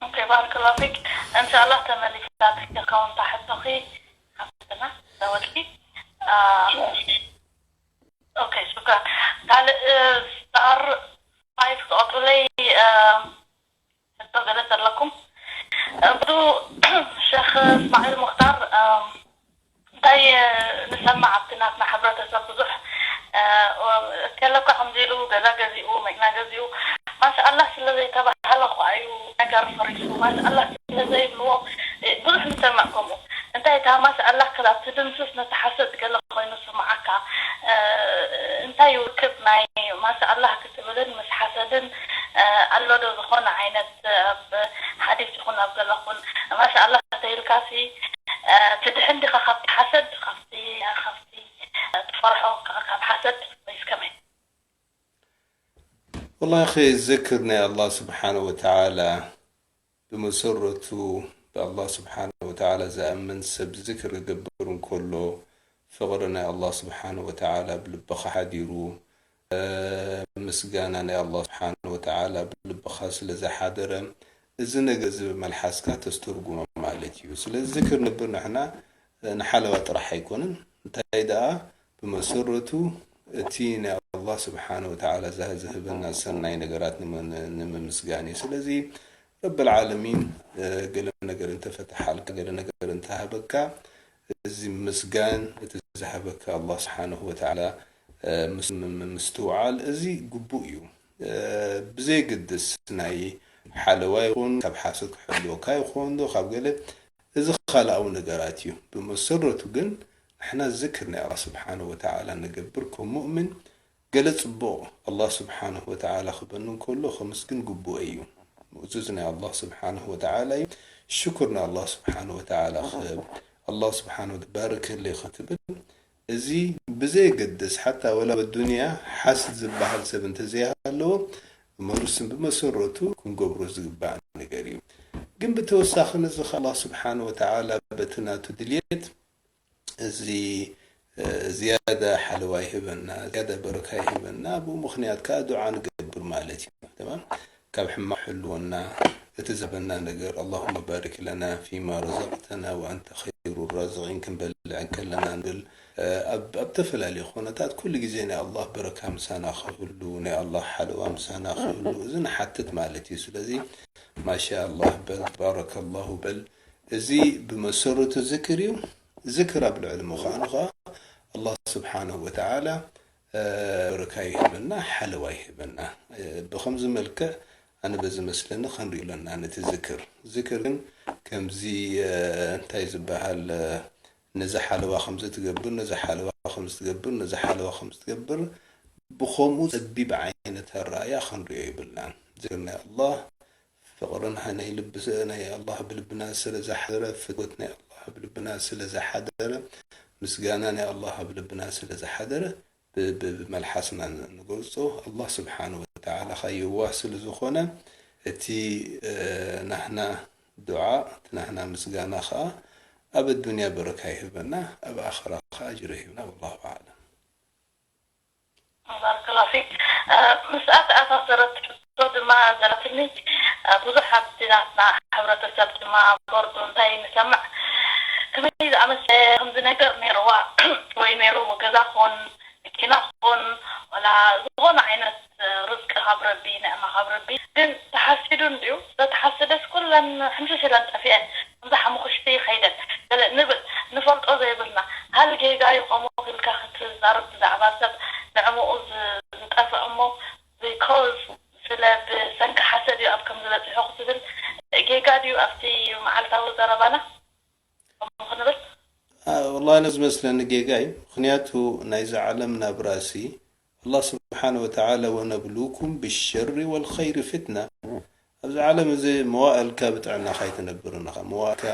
ኦኬ፣ ባረከላሁ ፊክ። እንሻኣላህ ተመሊሳትኪ ትኸውን እታ ሕቶኺ ሓፍትና ዳወልኪ። ኦኬ፣ ሽክራን። ካልእ ስታር ፋይፍ ትቐጽለይ ሕቶ ገለ ዘለኩም? ብዙ ሸኽ እስማዒል ሙኽታር እንታይ ንሰማዕ ኣብቲ ናትና ሕብረተሰብ ብዙሕ ከለካ ከምዚ ኢሉ ገዛ ገዚኡ መኪና ገዚኡ ማሻኣላህ ስለ ዘይተባህለ እኳ እዩ ነገር ፈሪሱ ማሻኣላህ ስለ ዘይብልዎ ብዙሕ ንሰምዕ ከምኡ እንታይ እታ ማሻኣላህ ክላ ትድምስስ ነቲ ሓሰድ ገለ ኮይኑ ስምዓካ እንታይ ይውክብ ናይ ማሻኣላህ ክትብልን ምስ ሓሰድን ኣሎ ዶ ዝኾነ ዓይነት ኣብ ሓዲስ ይኹን ኣብ ገለ ኹን ማሻኣላህ ተይልካሲ ትድሕን ዲኻ ካብቲ ሓሰድ ካብቲ ካብቲ ትፈርሖ ካብ ሓሰድ ወይስ ከመይ? ወላሂ ዝክር ናይ ኣላህ ስብሓነ ወተዓላ ብመሰረቱ ብኣላህ ስብሓነ ወተዓላ ዝኣምን ሰብ ዝክር ክገብር እንከሎ ፍቕሪ ናይ ኣላህ ስብሓነ ወተዓላ ብልብኻ ሓዲሩ ምስጋና ናይ ኣላህ ስብሓን ወተዓላ ብልብኻ ስለ ዝሓደረ፣ እዚ ነገር እዚ ብመልሓስካ ተስተርጉሞ ማለት እዩ። ስለዚ ዝክር ንብር ንሕና ንሓለዋ ጥራሕ ኣይኮንን። እንታይ ደኣ ብመሰረቱ እቲ ናይ ኣላህ ስብሓን ወተዓላ ዝሃ-፣ ዝህበና ሰናይ ነገራት ንመ-፣ ንምምስጋን እዩ። ስለዚ ረብል ዓለሚን ገለ ነገር እንተፈትሓልካ፣ ገለ ነገር እንተሃበካ፣ እዚ ምስጋን እቲ ዝሃበካ ኣላህ ስብሓንሁ ወተዓላ ምስ-፣ ም-፣ ምስትውዓል እዚ ግቡእ እዩ። ብዘየገድስ ናይ ሓለዋ ይኹን፣ ካብ ሓሶት ክሕልወካ ይኹን ዶ ካብ ገለ፣ እዚ ካልኣዊ ነገራት እዩ። ብመሰረቱ ግን ንሕና ዝክር ናይ ኣላህ ስብሓንሁ ወተዓላ ንገብር ከም ሙእምን፣ ገለ ጽቡቕ ኣላህ ስብሓንሁ ወተዓላ ክበኒ እንከሎ ከምስግን ግቡእ እዩ። ምእዙዝ ናይ ኣላህ ስብሓንሁ ወተዓላ እዩ። ሽኩር ናይ ኣላህ ስብሓንሁ ወተዓላ ክህብ፣ ኣላህ ስብሓንሁ ወተ-፣ ባርክለይ ክትብል፣ እዚ ብዘየገድስ፣ ሓታ ወላ ኣብ ኣዱንያ ሓስድ ዝበሃል ሰብ እንተዘይሃለዎ፣ መሩስን ብመሰረቱ ክንገብሮ ዝግባእ ነገር እዩ። ግን ብተወሳኺ ነዚ ኸኣ ኣላህ ስብሓንሁ ወተዓላ በቲ ናቱ ድልየት እዚ፣ እ፣ ዝያዳ ሓለዋ ይህበና፣ ዝያዳ በረካ ይህበና፣ ብኡ ምኽንያት ከኣ ዱዓ ንገብር ማለት እዩ። ተማም? ካብ ሕማቕ ሕልወና፣ እቲ ዝህበና ነገር፣ ኣላሁመ ባሪክ ለና ፊማ ረዘቅተና ወአንተ ኸይሩ ራዚቂን ክንበልዕ እንከለና ንብል። እ፣ ኣብ፣ ኣብ ተፈላለዩ ኾነታት ኩሉ ግዜ ናይ ኣላህ በረካ ምሳና ክህሉ፣ ናይ ኣላህ ሓለዋ ምሳና ክህሉ፣ እዚ ንሓትት ማለት እዩ። ስለዚ ማሻ ኣላህ በል፣ ባረከ ኣላሁ በል። እዚ ብመሰረቱ ዝክር እዩ። ዝክር ኣብ ልዕሊ ምዃኑ ኸዓ ኣላህ ስብሓንሁ ወተዓላ፣ እ፣ በረካ ይህበና፣ ሓለዋ ይህበና። እ፣ ብኸምዚ መልክዕ ኣነ በዚ መስለኒ ክንሪኦ ኣለና ነቲ ዝክር። ዝክር ግን ከምዚ፣ እ፣ እንታይ ዝበሃል፣ እ፣ ነዚ ሓለዋ ከምዚ ትገብር፣ ነዚ ሓለዋ ከምዚ ትገብር፣ ነዚ ሓለዋ ከምዚ ትገብር፣ ብኸምኡ ጸቢብ ዓይነት ኣረኣእያ ክንሪኦ የብልናን። ዝክር ናይ ኣላህ ፍቕሪ ናይ ልቢ፣ ናይ ኣላህ ኣብ ልብና ስለ ዝሓደረ፣ ፍትወት ናይ ኣላህ ኣብ ልብና ስለ ዝሓደረ፣ ምስጋና ናይ ኣላህ ኣብ ልብና ስለ ዝሓደረ፣ ብ-፣ ብ-፣ ብመልሓስና ን-፣ ንገልጾ። ኣላህ ስብሓንሁ ወተዓላ ኸኣ የዋህ ስለ ዝኾነ፣ እቲ፣ እ፣ ናህና ዱዓ፣ እቲ ናህና ምስጋና ኸኣ ኣብ ኣዱንያ በረካ ይህበና፣ ኣብ ኣኸራ ኸኣ ኣጅሪ ይህብና። ወላሁ ኣዕለም። ባረከላሁ ፊክ። እ፣ ምስኣ ተኣሳሰረት ሕቶ ድማ ዘላትኒ፣ እ፣ ብዙሕ ኣብቲ ናትና ሕብረተሰብ ድማ ቦርዱ እንታይ ንሰምዕ፣ ከመይ ዝኣመሰለ ከምዚ ነገር ነይርዋ ወይ ነይሩ፣ ገዛ ክኾን፣ መኪና ክኾን፣ ወላ ዝኾነ ዓይነት ርዝቂ ካብ ረቢ፣ ንዕማ ካብ ረቢ። ግን ተሓሲዱ እንድዩ፣ ዘተሓሰደስ ኩለን ሕምሽሽ ኢለን ጠፊአን፣ ከምዛ ሓሙኽሽቲ ከይደን። ገለ ንብል፣ ንፈልጦ ዘይብልና። ሃል ጌጋ እዩ ከምኡ ኢልካ ክትዛረብ ብዛዕባ ሰብ ንዕምኡ ዝ-፣ ዝጠፍእ እሞ፣ because ስለ ብሰንኪ ሓሰድ እዩ ኣብ ከምዚ በጺሑ ክትብል ጌጋ ድዩ ኣብቲ መዓልታዊ ዘረባና? ከምኡ ክንብል? አ፣ ወላሂ፣ ኣነ ዝመስለኒ ጌጋ እዩ። ምኽንያቱ ናይዚ ዓለም ናብራሲ ኣላህ ስብሓነ ወተዓላ፣ "ወነብሉኩም ብሸሪ ወልኸይሪ ፍትና።" ኣብዚ ዓለም እዚ መዋእልካ ብጥዕናኻ ኣይትነብርን ኢኻ፣ መዋእልካ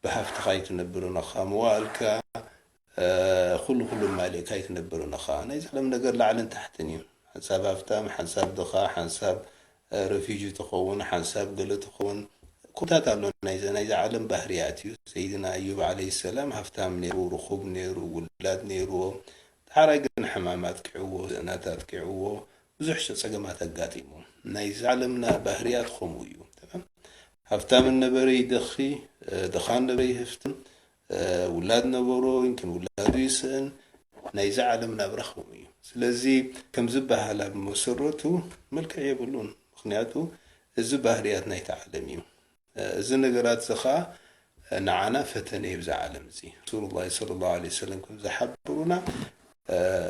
ብሃፍትኻ ኣይትነብርን ኢኻ፣ መዋእልካ፣ እ፣ ኩሉ ኩሉ ማሊእካ ኣይትነብርን ኢኻ። ናይዚ ዓለም ነገር ላዕልን ታሕትን እዩ። ሓንሳብ ሃፍታም፣ ሓንሳብ ድኻ፣ ሓንሳብ፣ እ፣ ረፊጂ ትኸውን፣ ሓንሳብ ገለ ትኸውን። ኩነታት ኣሎ። ናይዚ፣ ናይዚ ዓለም ባህርያት እዩ። ሰይድና ኣዩብ ዓለይሂ ሰላም ሃፍታም ነይሩ፣ ርኹብ ነይሩ፣ ውላድ ነይርዎ። ዳሕራይ ግን ሕማም ኣጥቂዕዎ፣ ስእነት ኣጥቂዕዎ፣ ብዙሕ ጸገማት ኣጋጢሙ። ናይዚ ዓለምና ባህርያት ከምኡ እዩ። ተማም? ሃፍታም ነበረ ይደኺ፣ እ፣ ድኻ ነበረ ይህፍትም፣ እ፣ ውላድ ነበሮ፣ ይምክን ውላዱ ይስእን። ናይዚ ዓለም ናብራ ከምኡ እዩ። ስለዚ ከም ዝበሃል ኣብ መሰረቱ መልክዕ የብሉን። ምኽንያቱ እዚ ባህርያት ናይቲ ዓለም እዩ። እዚ ነገራት እዚ ኸኣ ንዓና ፈተነ እዩ። ብዛ ዓለም እዚ ረሱሉላህ ሰለላሁ ዐለይሂ ወሰለም ከም ዝሓበሩና፣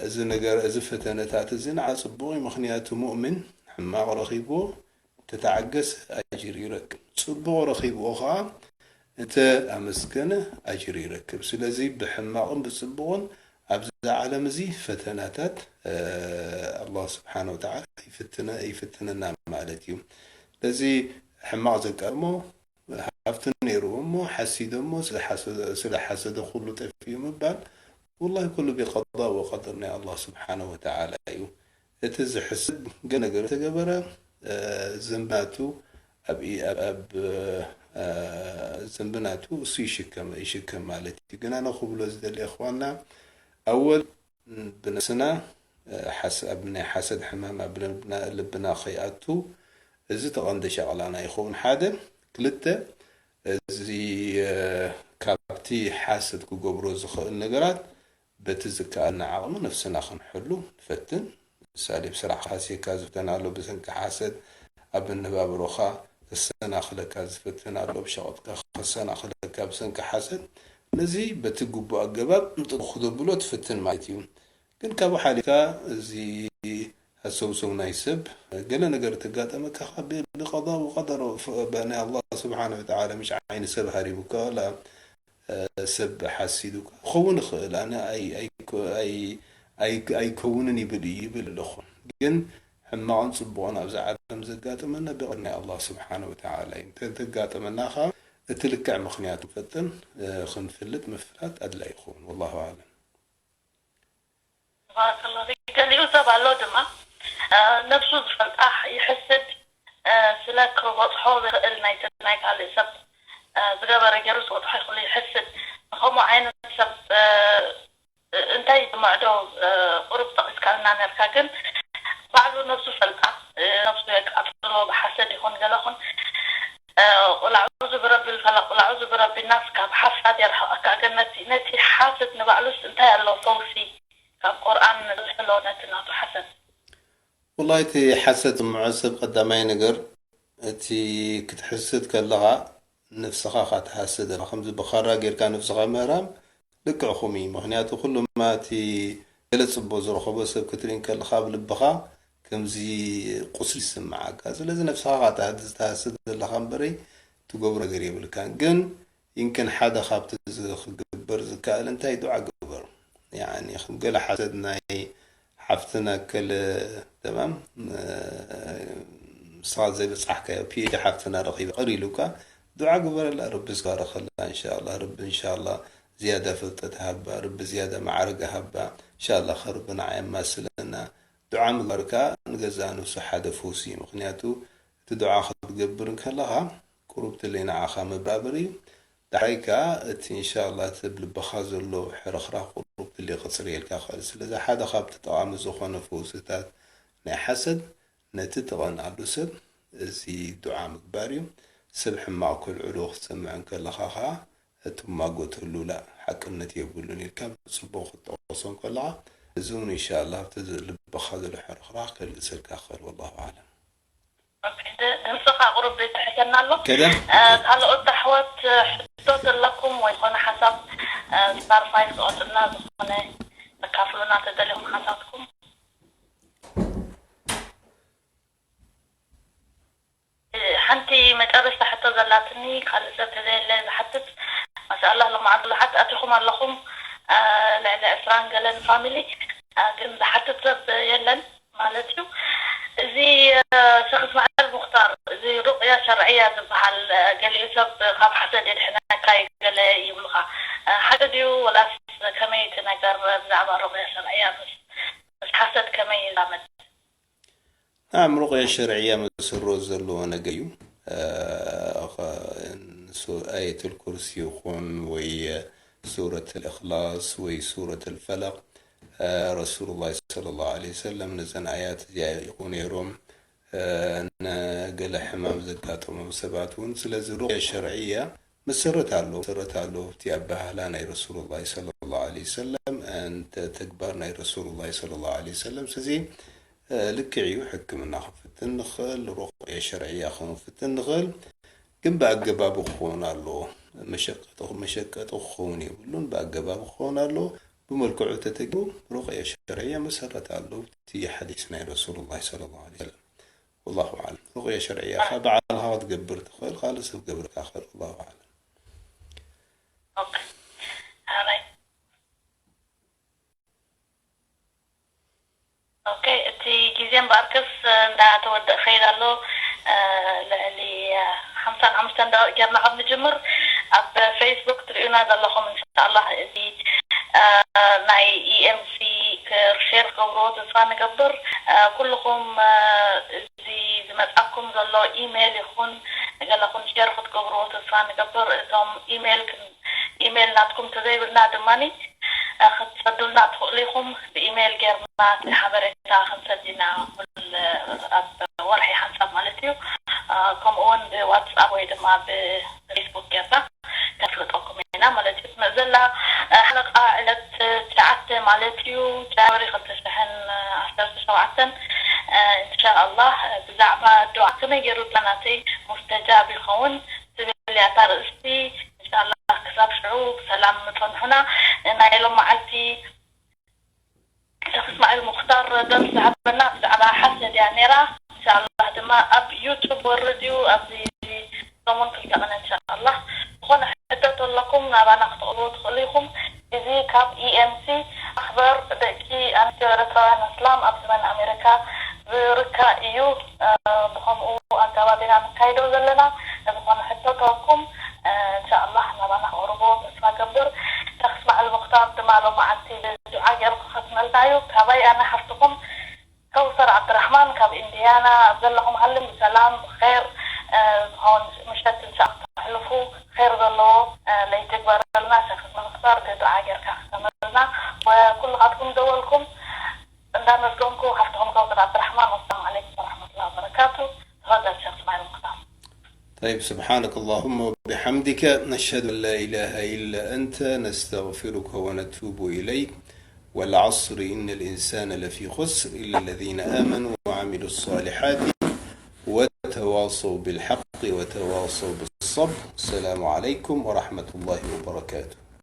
እዚ ነገር፣ እዚ ፈተነታት እዚ ንዓ ጽቡቕ እዩ። ምኽንያቱ ሙእምን ሕማቕ ረኺብዎ ተተዓገሰ ኣጅር ይረክብ። ጽቡቕ ረኺብዎ ኸኣ እንተ ኣመስገነ ኣጅር ይረክብ። ስለዚ ብሕማቕን ብጽቡቕን ኣብዛ ዓለም እዚ ፈተናታት፣ እ፣ ኣላህ ስብሓነ ወተዓላ ይፍትነ-፣ ይፍትነና ማለት እዩ። ስለዚ ሕማቕ ዘጋጥሞ ሃብቲ ነይርዎ እሞ ሓሲዶ እሞ ስለ ሓሰ-፣ ስለ ሓሰደ ኩሉ ጠፊኡ ምባል፣ ወላሂ ኩሉ ቢቀዳ ወቀደር ናይ ኣላህ ስብሓነ ወተዓላ እዩ። እቲ ዝሕስድ ገ-፣ ነገር ተገበረ፣ እ፣ ዘንብናቱ ኣብ ኢ-፣ ኣብ፣ ኣብ፣ እ፣ ዘንብናቱ እሱ ይሽከም፣ ይሽከም ማለት እዩ። ግን ኣነ ክብሎ ዝደሊ እኽዋና፣ ኣወል ብነፍስና፣ እ፣ ሓስ-፣ ኣብ ናይ ሓሰድ ሕማም ኣብ ልብና፣ ልብና ከይኣቱ፣ እዚ ተቐንዲ ሸቕላና ይኸውን ሓደ። ክልተ፣ እዚ፣ እ፣ ካብቲ ሓሰድ ክገብሮ ዝኽእል ነገራት በቲ ዝከኣልና ዓቕሚ ነፍስና ክንሕሉ ንፈትን። ምሳሌ፣ ብስራሕ ካስየካ ዝፍተን ኣሎ፣ ብሰንኪ ሓሰድ ኣብ መነባብሮኻ ከሰናኽለካ ዝፍትን ኣሎ፣ ብሸቕጥካ ከሰናኽለካ ብሰንኪ ሓሰድ። ነዚ በቲ ግቡእ ኣገባብ ንጥንቁቕ ክተብሎ ትፍትን ማለት እዩ። ግን ካብኡ ሓሊፍካ፣ እዚ ሃሰውሰው ናይ ሰብ፣ ገለ ነገር ተጋጠመካ፣ ብ-፣ ብቀዳ ወቀደር፣ ፍ-፣ ብ-፣ ናይ ኣላህ ስብሓነ ወተዓላ፣ ምሽ ዓይኒ ሰብ ሃሪቡካ፣ ዋላ፣ እ፣ ሰብ ሓሲዱካ ክኸውን ይኽእል። ኣነ ኣይ-፣ ኣይ-፣ ኣይ-፣ ኣይ-፣ ኣይከውንን ይብል እዩ ይብል ኣለኹ። ግን ሕማቕን ጽቡቕን ኣብዛ ዓለም ዘጋጥመና ብቕድሚ ናይ ኣላህ ስብሓነ ወተዓላ እዩ። እንተ-፣ እንተጋጠመና ኸኣ እቲ ልክዕ ምኽንያት ክንፈጥን፣ እ፣ ክንፍልጥ ምፍላጥ ኣድላዪ ይኸውን። ወላሁ ኣዕለም። ባረከላሁ ፊክ። ገሊኡ ሰብ ኣሎ ድማ፣ እ፣ ነብሱ ዝፈልጣ ይሕስድ፣ እ፣ ስለ ክበጽሖ ዘይኽእል ናይቲ ናይ ካልእ ሰብ፣ እ፣ ዝገበረ ገይሩ ዝበጽሖ ይኽእል ይሕስድ። ንኸምኡ ዓይነት ሰብ፣ እ፣ እንታይ ዝምዕዶ፣ እ፣ ቁሩብ ጠቒስካልና ነርካ፣ ግን ባዕሉ ነብሱ ፈልጣ፣ እ፣ ነብሱ የቃጽሎ ብሓሰድ ይኹን ገለ ኹን፣ እ፣ ቁል ኣዑዙ ብረቢል ፈለቅ፣ ቁል ኣዑዙ ብረቢ ናስ ካብ ሓሳድ የርሕቐካ። ግን ነቲ፣ ነቲ ሓስድ ንባዕሉስ እንታይ ኣሎ ፈውሲ ካብ ቁርኣን ንዝሕሎ ነቲ ናቱ ሓሰድ? ወላሂ እቲ ሓሰድ ዝምዖ ሰብ ቀዳማይ ነገር እቲ ክትሕስድ ከለኻ ነፍስኻ ኢኻ ትሓስድ። ከምዚ ብኻራ ጌርካ ነፍስኻ ምህራም ልክዕኹም እዩ። ምኽንያቱ ኩሉ እማ እቲ ገለ ጽቡቕ ዝረኸቦ ሰብ ክትርኢ እንከለኻ ኣብ ልብኻ ከምዚ ቁስሊ ይስምዓካ። ስለዚ ነፍስኻ ኢኻ ትሓ-፣ ትሓስድ ዘለኻ እምበረይ ትገብሮ ነገር የብልካን። ግን ይምክን ሓደ ካብቲ ዝ-፣ ክግበር ዝከኣል እንታይ ዱዓ ግበር። ያኒ ከም ገለ ሓሰድ ናይ ሓፍትና ከለ ተማም፣ እ፣ ንስኻ ዘይበጻሕካዮ ፒኤች ዲ ሓፍትና ረኺበ ቅር ኢሉካ ዱዓ ግበረላ፣ ረቢ ዝባረኸላ ኢንሻኣላህ። ረቢ ኢንሻኣላህ ዝያዳ ፍልጠት ሃባ፣ ረቢ ዝያዳ ማዕረግ ሃባ ኢንሻኣላህ። ከ ረቢ ንዓ የማስለና። ዱዓ ምግባር ከኣ ንገዛእ ነብሱ ሓደ ፈውሲ እዩ። ምኽንያቱ እቲ ዱዓ ክትገብር እንከለኻ ቁሩብ ትልይ ንዓኻ መብራብር እዩ። ዳሕራይ ከኣ እቲ ኢንሻኣላህ እቲ ኣብ ልብኻ ዘሎ ሕርኽራኽ ቁሩብ ትልይ ክጽርየልካ ይኽእል። ስለዚ ሓደ ካብቲ ጠቓሚ ዝኾነ ፈውስታት ናይ ሓሰድ ነቲ ትቐንኣሉ ሰብ እዚ ዱዓ ምግባር እዩ። ሰብ ሕማቕ ከልዕሎ ክትሰምዕ እንከለኻ ከኣ እትማጎተሉ ላእ ሓቅነት የብሉን ኢልካ ብጽቡቕ ክትጠቕሶ እንከለኻ፣ እዚ እውን ኢንሻኣላህ ኣብቲ ልብኻ ዘሎ ሕርኽራኽ ከልግሰልካ ይኽእል። ወላሁ ኣዕለም። ኦኬ፣ ድ-፣ ድምፅኻ ቁሩብ ይትሕተና ኣሎ። ከደ? እ፣ ካልኦት ኣሕዋት፣ እ፣ ሕቶ ዘለኩም ወይ ዝኾነ ሓሳብ፣ እ፣ ክላሪፋይ ክትቆፅልና ዝኾነ ተካፍሉና ተደሊኹም ሓሳብኩም? እ፣ ሓንቲ መጨረሽታ ሕቶ ዘላትኒ፣ ካልእ ሰብ ተዘየለ ዝሓትት፣ ማሻኣላህ፣ ሎማዓንቲ ብዙሓት ኣቲኹም ኣለኹም፣ እ፣ ልዕሊ ዕስራን ገለን ፋሚሊ፣ እ፣ ግን ዝሓትት ሰብ የለን። ማለት እዩ። እዚ፣ እ፣ ሸኽ እስማዒል ሙኽታር፣ እዚ ሩቕያ ሸርዕያ ዝበሃል፣ እ፣ ገሊኡ ሰብ ካብ ሓሰድ የድሕነካ እዩ ገለ ይብሉኻ። እ፣ ሓቂ ድዩ ወላስ ከመይ እቲ ነገር ብዛዕባ ሩቕያ ሸርዕያ ምስ፣ ምስ ሓሰድ ከመይ ይዛመድ? ናዓም፣ ሩቕያ ሸርዕያ መሰረት ዘለዎ ነገር እዩ። እ፣ ኸ-፣ ንሱ ኣየቱል ኩርሲ ይኹን ወይ ሱረት ኣልእኽላስ ወይ ሱረት ኣልፈለቕ፣ እ፣ ረሱሉላህ ሰለላሁ ዐለይሂ ወሰለም ነዘን ኣያት እዚኣ ይቕርኡ ነይሮም፣ እ፣ ንገለ ሕማም ዘጋጠሞም ሰባት እውን። ስለዚ ሩቕያ ሸርዕያ መሰረት ኣለዎ፣ መሰረት ኣለዎ። እቲ ኣበሃህላ ናይ ረሱሉላህ ሰለላሁ ዐለይሂ ወሰለም፣ እ፣ ተ-፣ ተግባር ናይ ረሱሉላህ ሰለላሁ ዐለይሂ ወሰለም። ስለዚ፣ እ፣ ልክዕ እዩ፣ ሕክምና ክንፍትን ንኽእል፣ ሩቕያ ሸርዕያ ክንፍትን ንኽእል። ግን ብኣገባቡ ክኸውን ኣለዎ። መሸቀጢ፣ መሸቀጢ ክኸውን የብሉን፣ ብኣገባቡ ክኸውን ኣለዎ። ብመልክዑ ተተጊሩ ሩቕያ ሸርዕያ መሰረት ኣለዎ። እቲ ሓዲስ ናይ ረሱሉላህ ሰለላሁ ዐለይሂ ወሰለም። ወላሁ ኣዕለም። ሩቕያ ሸርዕያ ኸ ባዕልኻ ክትገብር ትኽእል፣ ካልእ ሰብ ገብረካ ይኽእል። ወላሁ ኣዕለም። ኦኬ። ኣራይ። ኦኬ፣ እቲ ግዜ እምበኣርከስ እንዳተወደእ ከይድ ኣሎ። እ፣ ልዕሊ ሓምሳን ሓሙሽተን ደቂቕ ጌርና ካብ ንጅምር፣ ኣብ ፌስቡክ ትርእዩና ዘለኹም፣ እንሻኣላህ፣ እዚ፣ እ፣ ናይ ኢኤምሲ ክ-፣ ሼር ክገብርዎ ተስፋ ንገብር። እ፣ ኩልኹም፣ እ፣ እዚ ዝመጻኩም ዘሎ ኢሜይል ይኹን ንገለኹም ሼር ክትገብርዎ ተስፋ ንገብር። እቶም ኢሜይል ክን-፣ ኢሜይል ናትኩም ተዘይብልና ድማኒ፣ ክትሰዱልና ትኽእሉ ኢኹም። ብኢሜይል ጌርና እቲ ሓበሬታ ክንሰድ ኢና፣ ኩል ኣብ ወርሒ ሓንሳብ ማለት እዩ። ከምኡ እውን ብዋትስኣፕ ወይ ድማ ብፌስቡክ ጌርና ከፍልጠኩም ኢና ማለት እዩ። ትመፅእ ዘላ ሓለቃ ዕለት ትሽዓተ ማለት እዩ፣ ጃንዋሪ ክልተ ሽሕን ዓሰርተ ሸውዓተን። እንሻኣላህ ብዛዕባ ዱዓ ከመይ ገይሩ ናተይ ሙስተጃብ ይኸውን ትብል እያ እታ ርእስቲ። እንሻኣላህ ክሳብ ሽዑ ብሰላም ምፀንሑና። ናይ ሎም መዓልቲ ሸኽ እስማዒል ሙክታር ደርሲ ዝሃበና ብዛዕባ ሓሰድ እያ ነይራ። እንሻኣላህ ድማ ኣብ ዩቱብ ወርድ እዩ። ኣብዚ ሰሙን ክልተ ቀነ እንሻኣላህ። ዝኾነ ሕቶ ተለኩም ናባና ክትቕርቡ ትኽእሉ ኢኹም። እዚ ካብ ኢኤምሲ ማሕበር ደቂ ኣንስትዮ ኤርትራውያን ኣስላም ኣብ ሰሜን ኣሜሪካ ዝርከብ እዩ። ብኸምኡ ኣገባብ ኢና ንካይዶ ዘለና። ዝኾነ ሕቶ ተለኩም እንሻኣላህ ናባና ክቕርቡ ተስፋ ገብር። ሸኽ እስማዒል ሙክታር ድማ ሎማዓንቲ ብዱዓ ገይርኩ ከስመልና እዩ። ካባይ ኣነ ሓፍትኹም ከውሰር ዓብድራሕማን ካብ ኢንዲያና። ኣብ ዘለኹም ሃልም ብሰላም ብኸይር ዝኸውን ምሸት እንሻ ክተሕልፉ ኸይር ዘለዎ ለይቲ ግበረልና። ሸኽ እስማዒል ሙክታር ብዱዓ ገይርካ ክሰመልና ወኩልኻትኩም ደወልኩም እንዳመስገንኩ ሓፍትኹም ከውሰር ዓብድራሕማን። ወሰላሙ ዓለይኩም ወረሕመቱላሂ ወበረካቱ። ተፈደል ሸኽ እስማዒል ሙክታር። طيب، سبحانك اللهم وبحمدك، نشهد أن لا إله إلا أنت، نستغفرك ونتوب إليك. والعصر، إن الإنسان لفي خسر، إلا الذين آمنوا وعملوا الصالحات وتواصوا بالحق وتواصوا بالصبر. السلام عليكم ورحمة الله وبركاته.